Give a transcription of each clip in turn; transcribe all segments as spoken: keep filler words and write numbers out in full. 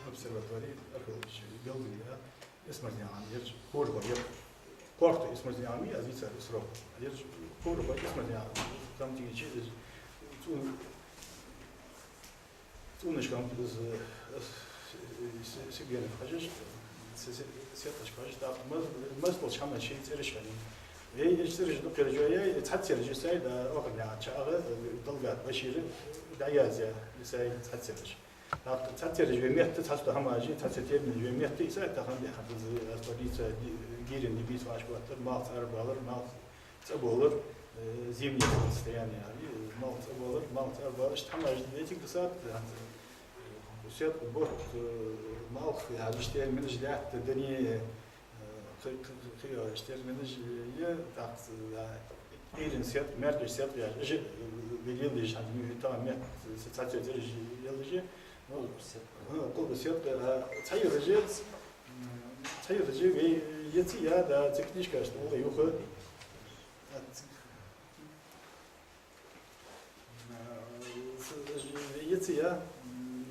Обсерватори археологи белгалъяь, Эсмурзен Ӏам ераш, хӀара хьо ер, кхоарта Эсмурзен Ӏам я, аз дийцар из срок. Ераш хӀара хьо Эсмурзен Ӏам, там тиги чи из цӀун-, цӀунашка из, из, из, сигенах хьежаш, се-, се-, сеташка хьежаш, тӀаккха маз-, мазлолча хӀаман ший цӀераш хиннай. Вай из цӀераш дукха ераш я, цхьацца ераш я сай, да, охранный чагӀа, Далгат Башира дӀаязъяь, сай цхьацца ераш. ТӀаккха цхьацца ераш вай метта, цхьацца хӀамаш, цхьацца терминаш вай метта, из тахан дехьа, из, из полиция, ди-, гирин дибис ваш ваттар, малх цӀарбалар, малх цӀаболар, э, зимнее состояние, ари, малх цӀаболар, малх цӀарбалар, иштта хӀамаш вай цига дисад, хӀанз, э, сетка, борт, э, малх, яхаш терминаш лаьтта, дани, э, кхы-, кхы-, кхы-, кхы-, яхаш терминаш, э, я, тӀаккха, э, Ӏуйран сетка, маьркӀажа сетка яхаш, уж, э, вай леладеш хӀанз, ну, тахан метта, э, цхьацца цӀераш леладеш, ну, хӀа, къулба сетка, а, цхьа ераш я, м, цхьа ераш я, вай, я ца я, да, ца книжкаш, да, юха. А, ц-, а, ц-, вай, я ца я, м,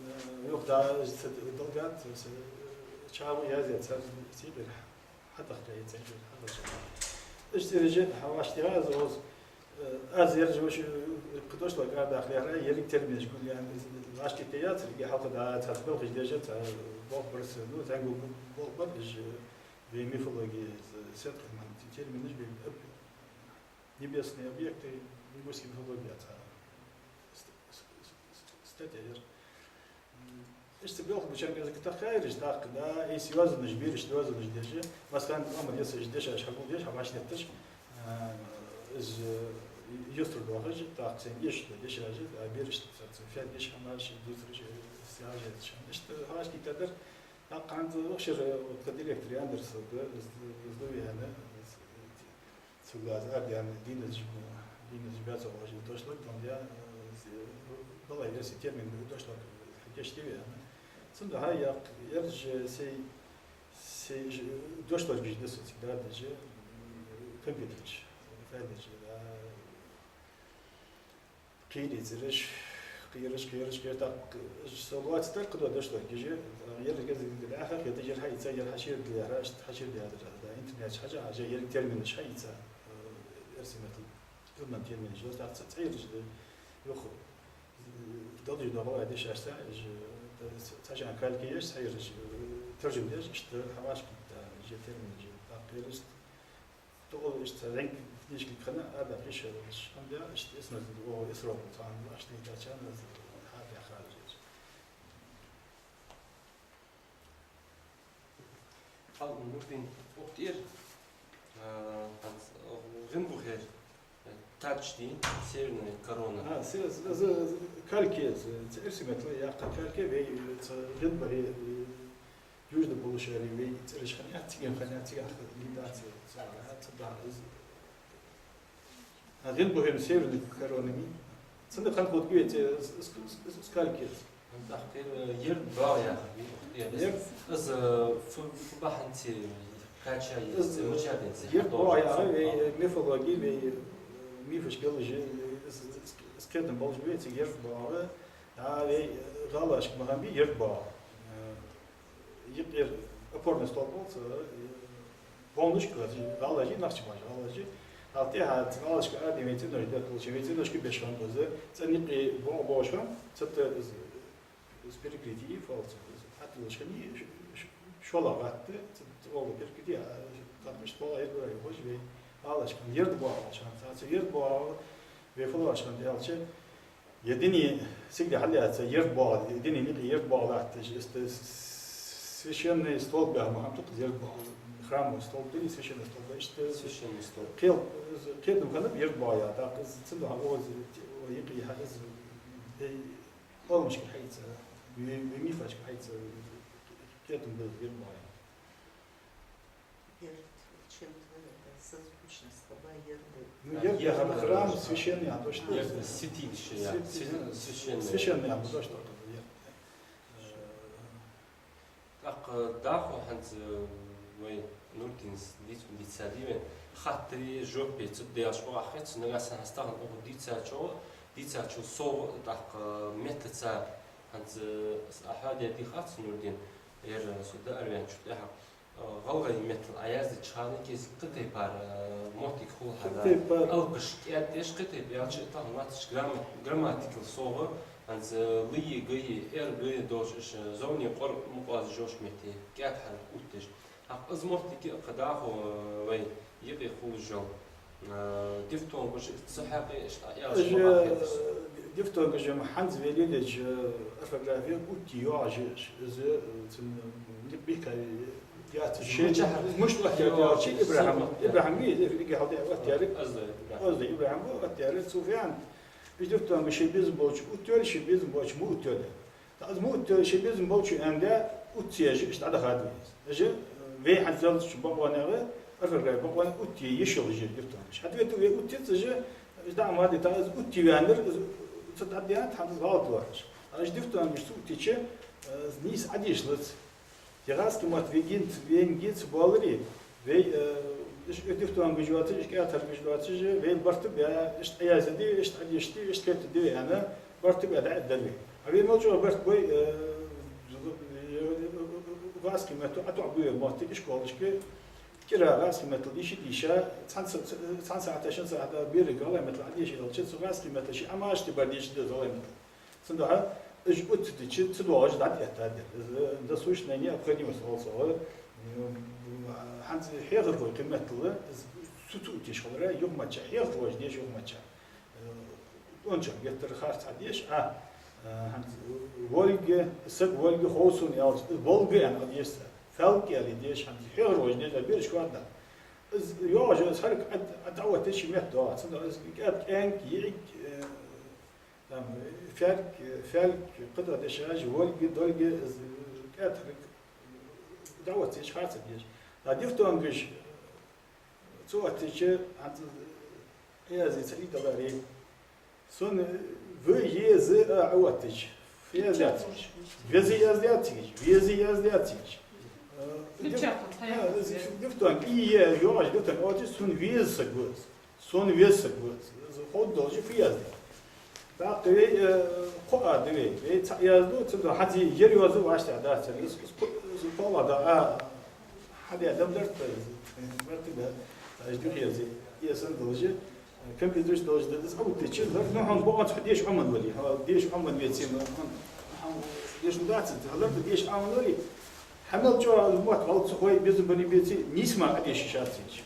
юха, да, ц-, Далгат, ц-, чагӀа язъяь, цар цигара хьатӀахьа яйца, хьатӀахьа. Иштта цӀераш хьавӀашагӀтехар аз, Э, аз ераш вӀаши, э, кхы дошлаг арадаккха лаьрхӀа, ерриг терминаш гулъяьнна, из вӀашагӀтехар яцар, из хьалха да, цхьацца белхаш деш, цхьа болх бар са, ну, зӀамига болх бар, из, э, вай мифологи, э, сетка хӀаман терминаш, вай об-, небесные объекты ингушской мифологии, цхьа ст-, ст-, ст-, ст-, статья яр. М, иштта белха бучанга язык тахкайраш, тӀаккха, да, из йоазонаш, берашта йоазонаш деш, Маскханов Ӏомар ес из дешаш хьагулдеш, хьавӀашагӀтетташ, а, из, э, юстара доахаш, тӀаккха сен эшаш да дешаш, а, берашта царца фаьлгаш хӀамаш, дувцараш, э, сяжеташ. Иштта хьавӀашагӀтеттар, тӀаккха хӀанз укх шера, вот, ка директор Андерсов да, из, из да вена, из, Цунгахь аз арадаьнна дийназа, дийназа баьцо вожа дошлаг, дам я, э, балай верси термин дошлаг хьакийчдеш вена. Цудухьа яккха, ераш сай, сай дошлаг гижда со цига дадажа, компьютерча, фаьлдеча, да. Кхерий цӀераш, кхераш, кхераш, кхер, тӀаккха со лоаца тӀаккха кхыдола дошлаг гижа, ераш гезгдара аьха, хеташ ер хьаийца, ер хьашир дилера, хьашир дилера, да, интернетча хьажа, хьажа, ер терминаш хьаийца, э, эрсий меттала, илман терминаш, тӀаккха цхьа ераш да, юха, э, долаш дола гӀалгӀай дешаш ца, э, цхьа шан калки еш, цхьа ераш, э, таржам деш, иштта хьавӀашагӀтетта, э, терминаш, тӀаккха ераш ТӀаккха иштта цхьа зӀамига книжка хинна, арабаьхка йиш йолаш хӀама да, иштта эсмаза вогӀа эсрогӀу цхьан вашни дачана хьатӀехьа хьажа. Хьал Нурдин, укх тӀера, а, хӀанз, а, гӀин бухера, а, тач дий, северная корона. А, се-, з-, з-, з-, калки, з-, ц-, эрсий меттала яккха калки, вай, ц-, гӀин бухе, э, Южда болаш ари вай цӀераш хиннаяц, цига хиннаяц, цига лидаци цара, ца да из. А гӀин бухе северный коронами. Цунна хинна хӀуд гуйце с-, с-, с-, с-, скалькес. ТӀаккха, э, ерда богӀа яхар. Ер? Из, э, фу, фу бахьанца кхаьча, из, э, мича денз, ерда богӀа яхар, вай, э, мифологи, вай, э, мифаш гелажи, э, с-, с-, с-, скетам болаш вай, цига ерда богӀа. А вай, э, гӀалгӀашка ма хиннабий ерда богӀа. Э, Юкъера опорный столб волча, э, бонушка, гӀалгӀажи, нахчи баш гӀалгӀажи. Ал тӀехьа гӀалгӀашка арадаьнна вай цӀенош детталча, вай цӀеношка беш хиннаб из, цӀен юкъе бо-, богӀаш хиннаб, цу тӀа из, из перекрытие фалца, из хьатӀадилаш хиннай, ш-, ш-, шоллагӀа гӀатта, цу, цу оагӀув перекрытие, а, тӀаккха иштта богӀа ерда богӀа хож вай, гӀалгӀашка ерда богӀа хиннаб, цу ерда богӀа вай фу лоархӀаш хиннад аьлча, Е дини сигде хьалъяьца ерда богӀа, е дини никъ ерда богӀа латташ, иста с-, священный столб яха ма хиннаб ерда богӀа. Храмовый столб дини, священный столб, иштта священный столб. Кхел-, кхетам хиннаб ерда богӀа яха, тӀаккха из цудухьа оаха из, о, юкъе хьа из, э, Ӏилмашка хьаийца, ве-, ве мифашка хьаийца, кхетам ба ерда богӀа яха. Ерд, чем-то это созвучно слова ерды. Ну, ерд яхар храм, священный, а то что? Ерд, святилище, я. Святи-, священный. Священный, а то что? Ерд. ТӀаккха дӀахо хӀанз вай Нурдина дийц-, дийцади вай. Хаттари, жопи цу деш оаххе, цу нагахьа санна хьастагӀа оаха дийцачо, дийцачо сов тӀаккха меттаца ХӀанз, э, аз ахьа дедих ац, Нурдин, ер, э, со дӀаараваьнначул тӀехьагӀа, э, гӀалгӀай меттала Ӏояздеча хана кӀезига кхы тайпара, э, моттиг хул хьона. Кхы тайпара. Алапаш кӀаьддеш, кхы тайпа аьлча, тахан латтача грамма-, грамматикал совгӀа, хӀанз, э, лйи, гайи, эргаи долаш, иштта, э, зовне къор мукъаза йолча метте кӀаьда хьарак оттаеш. ХӀаьта из моттиг а кхы дӀахо, э, вай юкъе хулаш йола, э, дифтонгаш ца хьекхе, иштта Ӏояздеш. Уж, ма аххеташ. Э, дифтонгаш-м хӀанз вай леладеча, э, орфографе оттае йоагӀаш я уж. Из, э, цун, э, никъ бихкай яц. Уж шоай мичахьара мишта оттаяьр аьлча, йоагӀаш я, ИбрахӀим, сенна оттаяьр? ИбрахӀим вий, из, ИбрахӀим. Аз да, ИбрахӀим. Аз да, ИбрахӀим ва оттаяьр, цо фу аьннад. Уж дифтонгаш шоай безам болча оттайой, шоай безам болча ма оттайой. ТӀаккха из ма оттайой, шоай безам болча аьнна, оттаяь уж иштта дӀадахад вайна. Уж, э, вай хӀанз язъяьча бокъонех, орфографе бокъонех оттае йиш йолаш я дифтонгаш. ХӀаьта вай ту вай оттаьча уж, уж дӀа ма дий, тӀаккха из оттаваьннар, из цу тӀа дӀаденад, хӀанз из гӀалат лоархӀаш. ТӀаккха уж дифтонгаш ца оттайча, э, из нийса Ӏодешалац. Ер гӀазкхий мотт вайна гинц-, вайна гинца боаларе, вай, э, уж дифтонгаш йоацаш, уж кӀаьда хьаракаш йоацаш, вай барт а баь, иштта Ӏоязде, иштта Ӏодешаде, иштта кхетаде вай аьнна, барт а баь дӀаэттар вай. А вай мел чӀоагӀа барт бой, э, гӀазкхий метто ӀотоӀабу вай моттиг ишколашка, кӀира гӀазкхий меттала дийша, дийша, цхьан са-, цхьан сахьата, шин сахьата берригаш гӀалгӀай меттала Ӏодеша аьлча, цу гӀазкхий меттала ший Ӏомаш тӀабар дешаргда из гӀалгӀай меттала. Цудухьа уж оттадича, цудухьа уж дӀатӀаэттад ер. Из, э, насущная необходимость оал цох. Э, хӀанз хьехархой кхы меттала, из цу-, цу оттаеш хилара, юхамаччахьа хьехархой деша юхамаччахьа. Э, тӀонча геттара харц Ӏодеш, а, э, хӀанз волга, саг волга хов сона аьлча, из болга аьнна Ӏодеш цар. Фаьлг аьле деш, хӀанз хьехархой деша, бераш кхоадда. Из йоагӀаш я из хьарак Ӏо-, Ӏо-, дӀаоттаде ший метта доагӀа. Цудухьа из кӀаьд, кӀаьнк, йиӀиг, э, Там, фаьрг, фаьлг, кхыдола дешаш, вольги, дольги, кӀаьда хьарак дӀаоттаеш, харц Ӏодеш. ТӀаккха дифтонгаш ца оттаеча, хӀанз Ӏоязде ца Ӏийдаларе. Сона в, е, з, а Ӏооттаеча, фу яздаьд цига? Веза яздаьд цига, веза яздаьд цига. Э, диф-, э, дифтонг, и, е, йоагӀаш дифтонг оттаеча, сона веза саг ва из. Сона веза саг ва из. Из ховргдолаш фу яздаьд. ТӀаккха вай, э, кхо а да вай. Вай цхьа язду, цудухьа хӀанз ер йоазув вӀаштӀехьа дац. Из, из кхо-, из кхоалагӀа да, а, хьадаь да лард, э, лард да. Аш духьа язъе, эсала долаш, э, компьютераш долаш да, из Ӏооттаеча, лард, ну, хьона бокъонца хьо деша Ӏомавале, хьо деша Ӏомаваьнна веце ма, хьона, хьона деша дац, лард деша Ӏомавале, хьа мел чӀоагӀа мотт валлалца хой, безам баре беце, нийса мара Ӏодеша йиш яц цига.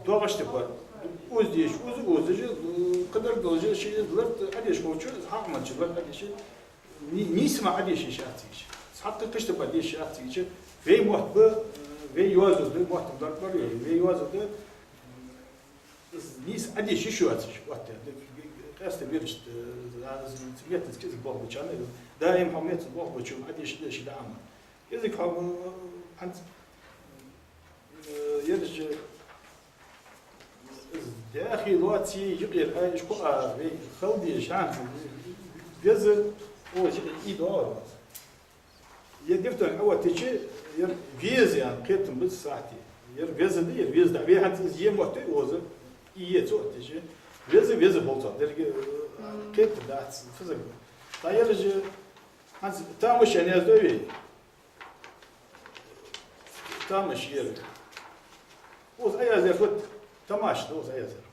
ДоагӀаш тӀа бар. Укхаза деша, укхаза, укхаза, кхыдар долаш, ши из лард Ӏодеша ховчо, хьакъ мача лард Ӏодеша, ни-, нийса мара Ӏодеша йиш яц цига. Цхьаккха кхыча тайпара деша йиш яц цига. Вай мотт ба, вай йоазув да, мотт бар бар вай, вай йоазув да, из нийса Ӏодеша йиш йоацаш, вот, къаьстта берашта, а, из меттаца кӀезига болх бечарна, даим хьо меттаца болх бечо Ӏодеша дезаш да Ӏама. КӀезига хьо, хӀанз, э, ераш, э, дӀаьхий лоаций юкъера, ай, ишкоа вай хала дезаш, хӀанз, веза, оза, и доагӀар ваза. Ер дифтонг Ӏооттаеча, ер веза аьнна кхетам ба цу сахьате. Ер веза да, ер веза да. Вай хӀанз из е мотт ой оза, и е ца оттаеча. Веза, веза болча. Деррига, э, кхетам дац, физага. ТӀаккха ераш, хӀанз тамаш аьнна яздой вай. Тамаш ер. Укхаза Ӏоязъяьр фуд? Тамаш да укхаза Ӏоязъяьр.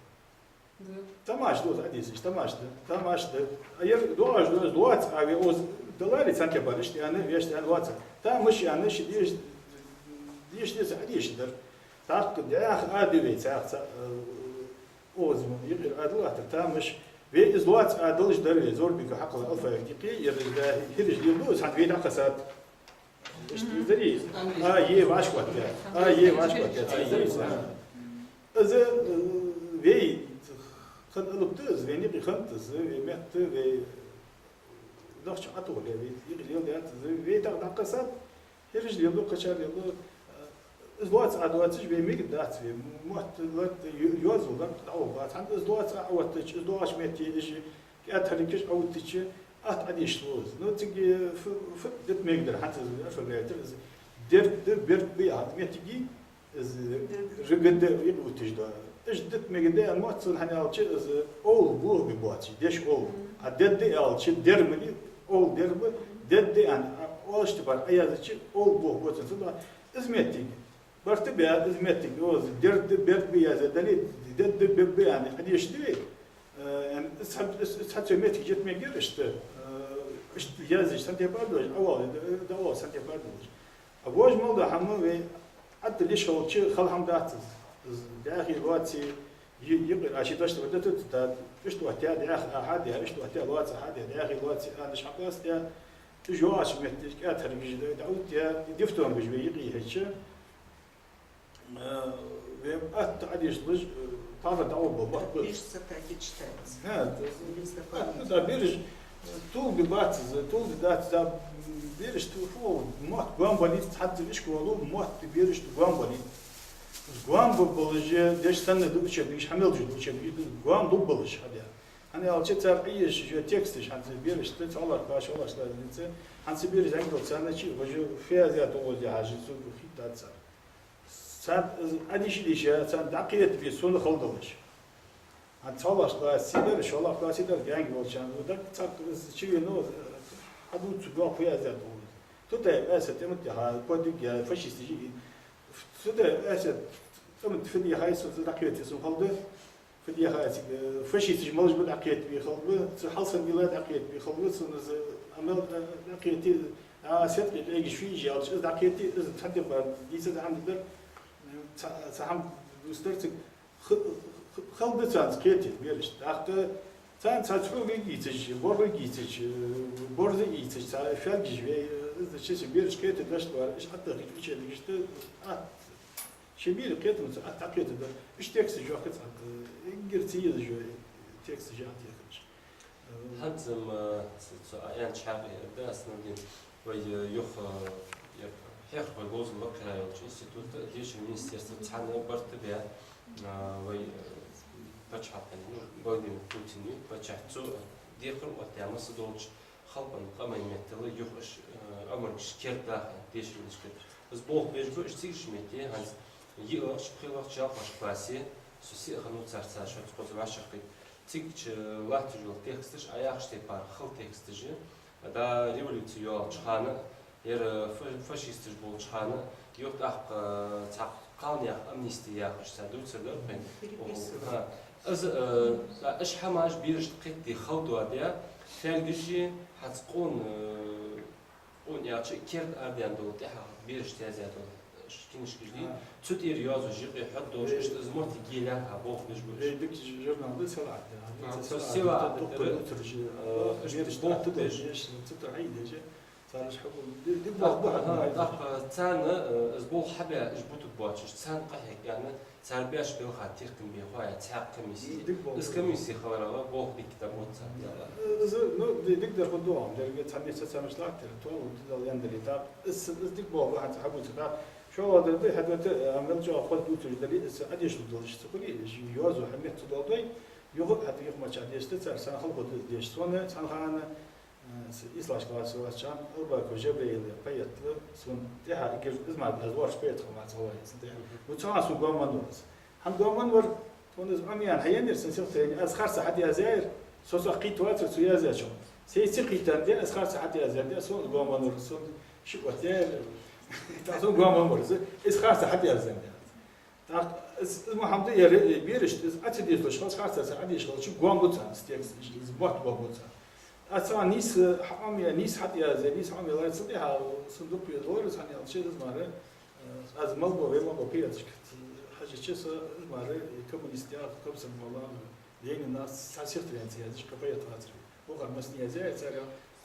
Да. Тамаш да укхаза Ӏодийцача, тамаш да, тамаш да. А ер доагӀаш да, из лоаца а вай укхаза даларе цхьан тайпара, иштта аьнна, вешта аьнна лоаца. Тамаш аьнна, ши деша, деша деза Ӏодеша дар. ТӀаккха дӀаьха а да вай цхьаькха, э, укхаза юкъера а далаттар, тамаш. Вай из лоаца а далаш дар вай, Зорбика хьакхала алфавит юкъе, ер из да, хӀираш леладу, из хӀанз вай дӀакхессад. Иштта из дарий? А, е вӀашка оттадаь. А, е вӀашка оттадаь. Из, э, вай хинна алап да из, вайна юкъе хиннад из, вай метта, вай нохчий ӀотӀадоагӀа, вай юкъе леладаьд из, вай дӀа-, дӀакхессад, хӀираш леладу, кхычар леладу, э, из лоаца а доацаш, вай мегаргдац, вай мотт лард, ё-, йоазув лард дӀагӀоргвац. ХӀанз из лоаца а Ӏооттаеча, из доагӀача метте, из кӀаьда хьаракаш Ӏооттаеча, атта Ӏодеша лу из. Ну, цига фу-, фу-, дита мегаргдар, хӀанз из орфографе тӀара из дерг да, берг ба яха моттиг, из ргд юкъе оттаеш да. Иштта дита мегаргда аьнна мотт цунна, хӀана аьлча из овла бохабе боацаш, деша овла. А дедда аьлча, дер ма дий, Ол дерг ба, дедда аьнна, а, оалаш тӀабар Ӏоязъяьча, ол боху боцан ца да. Из моттиг, барт бе, из моттиг, оз дерд, берд бе язъяь дале, дедда, беб бе аьнна, хьадеш диве. Э, эн, из хьа-, из, из хьа цу моттиг жет мегар иштта, э, иштта язъеш сантепар долаш, авал, да, авал сантепар долаш. А бож мал да хьама ве, атта лиш хилча, хала хьама дац из. Из дӀаьхий лоаций, Йи-, йикъира а ши дашта вадатат, да, иштта ватта дӀаьха а хьаде, иштта ватта лоаца хьаде, дӀаьхий лоаций а даш хьакъаста, уж йоагӀача метте кӀаьда хьаргаш да, дӀаотта, и дифтонгаш ве йикъи хьеча, э, ве атта Ӏадеш луж, э, пагӀа дӀаобал, бахт бу. Пишется, так и читается. ХӀа, Без дополнительного. Атта, да, бераш, тул би бац из, тул би дац, да, бераш, ту, фу, мотт гом балиц, хьадза ишколу, мотт бераш гом балиц. Гом ба болаш, деш санна да учебникаш, хьа мел жу да учебникаш, гом лу болаш хьаде. ХӀана аьлча цар Ӏийш жу тексташ хӀанз бераш да, цхьалар каш, шолаш лазница, хӀанз бераш зангал царна чи, вожу фиазя тогӀозе хьажи, цу хита цар. Цар Ӏадиш диш, цар дӀакхетабе сона хала долаш. ХӀанз цхьалаш ласи дар, шолаш ласи дар, ганг волчан, ну, так цар чиве, ну, хьадуцу гох фиазя тогӀозе. Тутай аса тӀемат яха, подиг я, фашист жи. Цу да аса тӀамат фидия хайсу дӀакхетабе сона хала да. Фидия хайсу, э, фашисташ малаш ба дӀакхетабе хала ба, цу хьалсан ила дӀакхетабе хала ба, сона из амал, э, дӀакхетабе, а, сетки легиш фижи алч, из дӀакхетабе, из цхьа дебар, дийца да хьамда дар, ца, ца хьам дустар цик х-, х-, хала да царца кхетабе бераш. ТӀаккха царна цхьа цхьогӀа гийцаш, боргӀа гийцаш, э, борза гийцаш, цхьа фелгаш ве, э, из чиса бераш кхетабе дашт вар, иш хьатта хич учебникаш да, а, Ши бийра кхетамца, а, дӀакхетаде дар. Уж текст жохка цхьаккха, эггара ца езаш йой, текст жа а техаш. ХӀанз-м, э, ц-, цу аьнна чхьакъе да, ас нагин вай, э, юха, э, я хьех вай говзал лакхера йолча института, дешара министерства цхьана барта бе, э, вай, э, паччахьалкхен, ну, Владимир Путин, паччахь цу, э, декхар оттаьма са долча, халкъан къаман меттала юха уж, э, Ӏомаргаш кердадаха дешараш кхет. Из болх беш ба уж цигача метте, хӀанз йиълагӀча, пхелагӀча, ялхлагӀча классе, со сиа хиннав царца шоца кхоза вӀашагӀкхийтта. Цигача латташ йола тексташ, Ӏа яхача тайпара хала тексташ, да, революци йолча хана, ер фа-, фашисташ болча хана, юха тӀаккха, э, цхьа кхалнаьха амнисти яхаш цхьа дувцар дар вайна. Переписывали. ХӀа. Из, э, да, уж хӀамаш берашта кхетаде хала доаде, фелгаш а, хӀанз къона, э, къона яхача керда арадаьнна дола тӀехьа берашта язъяь дола уж кинашкаш дий. ХӀа. Цу тӀера йоазув жикъе хьода долаш, э, иштта из моттиг елаьр хьа болх беш ба уж. Э, дика журнал да, СелаӀат да. ХӀа, цу СелаӀат да, СелаӀат да, тукха да, дувцараш, э, э, иштта берашта болх тӀа беш, цу тӀа хьайдеш. Цараш хьабу-, ди-, дика болх ба хьа. ТӀаккха, ага, тӀаккха царна, э, из болх хьабаь, уж бутаргбоацаш, царна къахьег аьнна, цар беш белха теркам бе хоя, цхьаькха комисси. Дика болх ба. Из комисси хиларах болх дика тӀабоацар. Из, ну, ди-, дика дар хӀама да, деррига цхьанне ца цамаш латтар, тоалу дидал яндали тӀаккха. Из, из дика болх ба хьанца хьабувцар тӀаккха. ШоллагӀа дар да, хьадвета, э, мел чӀоагӀа хоза дувцаш дале, из Ӏадешал долаш ца хули, йоазув хьа метта ца доладой, юха а хьа тӀехьа мача дешта цар, сан хала хӀама деш сона, цхьан хана, Э, с-, ислаш классе вац чам, Албаков Жабраил поэт ва, сона тӀехьа игир из ма аз лоархӀаш поэт хӀама ца гӀалгӀай, сона тӀехьа. Мгм. Ну, цхьан сона гом ван вар из. ХӀана гом ван вар, тхона из Ӏомаяьнна хьаеннаяр, сона сих тайна, аз харца хьатӀаязъяьяр, со цох кхийтта вацар цу язъяьчоа. Се ца кхийттандаь, аз харца хьатӀаязъяьяр, сона гом ван вар, сона ши оттаяьяр. ТӀаккха сона гом ван вар из, из харца хьатӀаязъяьяр. ТӀаккха из, из Мухьаммад яр, э, берашта из Ӏа ца дезалуш хилча, харцар ца Ӏадеш хилча, гом бу царна из текст, из, из мотт гом бу царна. ТӀаккха цхьа нийса хьаӀомаяь, нийса хьатӀаязъяь, нийса хьаӀомаяь лайца тӀехьа сона дукха везалора, цхьана аьлча из мара, э, аз мал бо, вай мал бо пияташка хьажача, со из мара, э, коммунист я, комсомол а, Ленин а, цхьа сихтаренца язъеш, кхы поэт вацар. Бухар массане язъяьяр цар,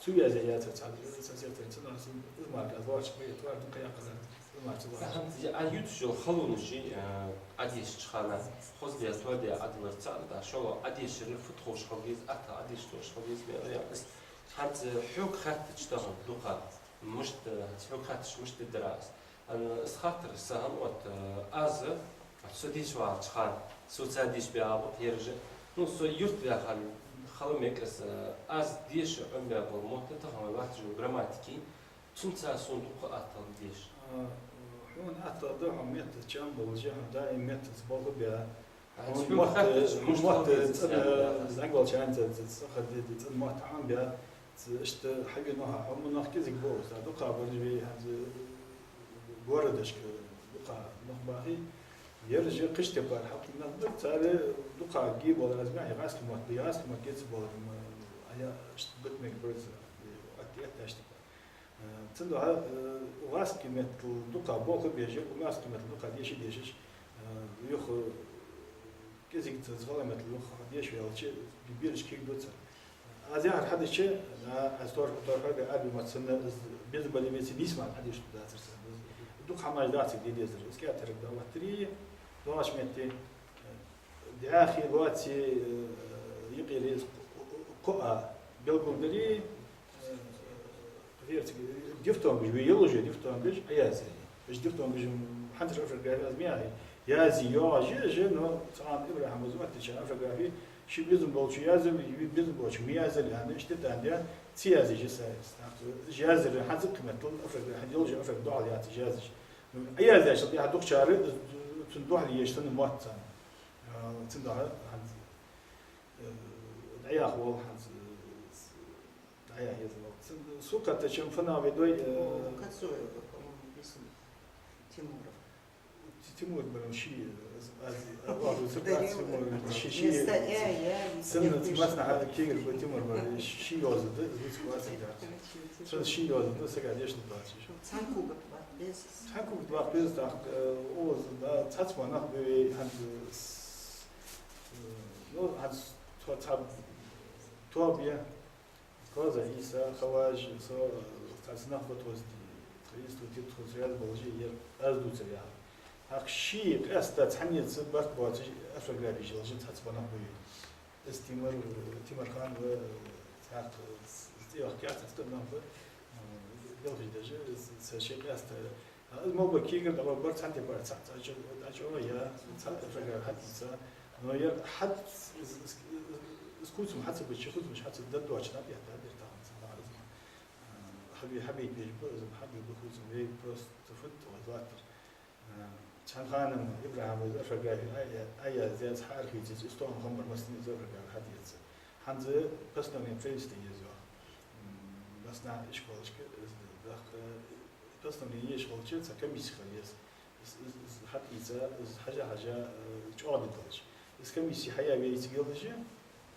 цу язъяь яцар цхьа, цхьа сихтаренца, но аз из мара аз лоархӀаш поэт вар, дукха яккха дар, из мара ца лоархӀаш. ХӀанз Ӏа ювцаш йола халонаш, э, Ӏадешача хана, хоза де, тоаде Ӏадалар цаӀ да, шоллагӀа Ӏадешар фуд ховш хила деза, атта Ӏадеш долаш хила деза, мел я. ХӀанз хьога хаьттача тахан дукха, мишта, хьога хаьттача мишта дергдар аз. Ан, из хаттар са хӀама отт, аз, со дийша вагӀача хана, со ца дийша бе абат ераш. Ну, со юрт ваьхар хала мекъас, аз деша Ӏомабаь бола мотт тахан вай латташ йола грамматики, цунца сона дукха аттал деша. А, хьона аттал да, хьо метта чам болаш, хьо даим меттаца болх баь. А, хьона хьога мотт, хаьттача, хьона мишта мотт хила деза цӀена, цӀена, зӀамига волча хана ца, ца, ца хадде, цӀена мотт Ӏомабаь. Ц-, иштта хьавена хьа, хьо ма нах кӀезига болаш, цар дукха бараш вай хӀанз городашка, дукха нах бахий, ераш кхыча тайпара хьалкхийна нах ба, цар дукха гӀо бола размер, гӀазкхий мотт ба, гӀазкхий мотт геца болар, ма, а я, иштта битмег бирза, атти атташ тайпара. Э, цудухьа, э, гӀазкхий меттала дукха болх беш, гӀазкхий меттала дукха деша дешаш, э, юха кӀезига цхьа гӀалгӀай меттала юха деша ваьлча, бераш кхийга ду цар. Аз яхар хьадича, а, аз тор-, торхьарга аби ма цунна, из безам бале веце нийсман хьадеш дацар са. Дукха хӀамаш дацар де дезар. Из кӀаьда тараг да ваттари, доагӀача метте, э, дӀаьхе, лоаци, э, юкъера из кхоъ белгалдари, э, верциг, дифтонгаш, вай йолаш йола дифтонгаш Ӏоязъе. Уж дифтонгаш хӀанзара орфографе аз ма яхий, язъе йоагӀаш я уж, но цхьан ИбрахӀима из оттача орфографе, ший безам болчо язъяьй, вай безам болчо ма язъяьй аьнна, иштта тӀадам ца язъеш я са. ТӀаккха уж язъяьр хӀанз кхы меттала орфографе, хӀанз йолаш йола орфографе духьал яц уж язъеш. Ну, Ӏоязъяьчул тӀехьа дукхагӀчар из цун духьал езаш санна мотт царна. А, цудухьа хӀанз, э, дӀаяха вола хӀанз, э, дӀаяха еза вола. Цу-, сога хаттача-м фанна вай дой, э, О, Кацуева, по-моему, Бисмилла Тимуров. Ти-, Тимур бар ший, э, аз, аз, аз, Дарил. Тимур ший, ший. Места, э, э, Санна э, массанахьа кегар ба Тимур бар, ший йоазув да, из вицкъа вацар яц. Санна ший йоазув да, сага дешна бацаш. Цхьан кугат ваккха беза. Цхьан кугат ваккха беза, тӀаккха, э, укхаза, да, цхьацца ма нах ба вай, хӀанз, э, ну, хӀанз цхьа, цхьа тоба я, Коза Ӏийса, Хаваж, со, э, цхьацца нах ба тхоца, тха институт тхоца связь болаш я, ер аз дувцар яхар. ТӀаккха ший къаьстта цхьаннеца барт боацаш орфографеш йолаш цхьацца ма нах ба вай. Из Тимур, Тимурхан ва, э, цхьаккха, э, цӀи йоаккхаш цхьацца нах ба, э, белхаш деш, э, цхьа ший къаьстта. А, из мо ба кегар, дӀа ма бар цхьан тайпара цхьацца чу, чу я, цхьацца орфографе хьатӀаийца. Но ер хьат-, из, из, из, из куцам хьа ца беча, куцамаш хьа ца даддоача, наб ятта дер тахан ца бахьа из ма. А, хьабе-, хьабе беш ба, из ма хьабе ба куцам, вай просто фуд оаз латтар. Э, цхьан хана-м ИбрахӀима из орфографе Ӏо-, Ӏояздаьд, хьаархӀийцад, из тоам хам бар, массане из орфографе хьатӀаэц. ХӀанз постановлени правительства еза йоах. М, массанахьа ишколашка, из, дах, э, постановлени еш хилча, цхьа комисси хила еза. Из, из, из хьатӀаийца, из хьажа-хьажа, э, чӀоагӀде долаш. Из комисси хьаяь веце йолаш я,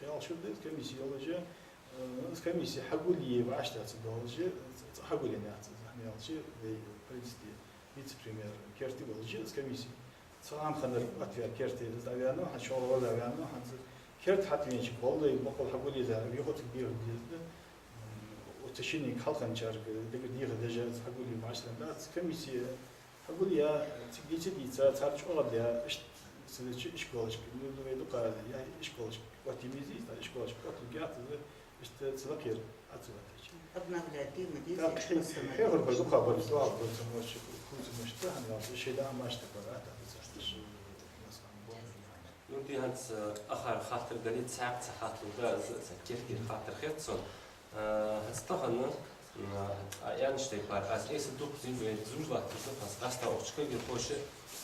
кхы шура да из комисси йолаш я, э, из комисси хьагулъе вӀаштӀехьа ца долаш я, ц-, ц-, хьагулъеннаяц из хьамаьлча, вай правительстве вице-премьер керте волаш я из комисси. Цхьан ханара ответ керте из дӀаваьннав, хӀанз шоллагӀа ваьннав, хӀанз керте хьатӀавенача, валлахӀи, боккъал хьагулъе деза, юха цига дехар деза да, м, оцу шиннега хьалханчарга дагар дехар деза, хьагулъе вӀаштӀехьа дац, комисси хьагулъяь, цига дийца-дийца, цар чӀоагӀдаь, иштта, ца дича ишколашка, ну, вай дукха я ишколашка, оттае мизийца, ишколашка отталургьяц из, иштта ца лакхера, Ӏа ца оттача. Обновлять де ма деза, ТӀаккха хи-, хи-, хьехар хой дукха бар, дуал бар ца моча, куцамаш тахан ялта, ши да машта бар, а, так, Ну, ди хӀанз, э, ахар хаттар дале, цхьаькха цхьа хаттар да, из, из кер-кер хаттар хет сона. Э, хӀанз тахан, э, а, аьннача тайпара, аз эса дукха зив, э, зувш латташ да, хӀанз къаьстта укх чу кагирхоша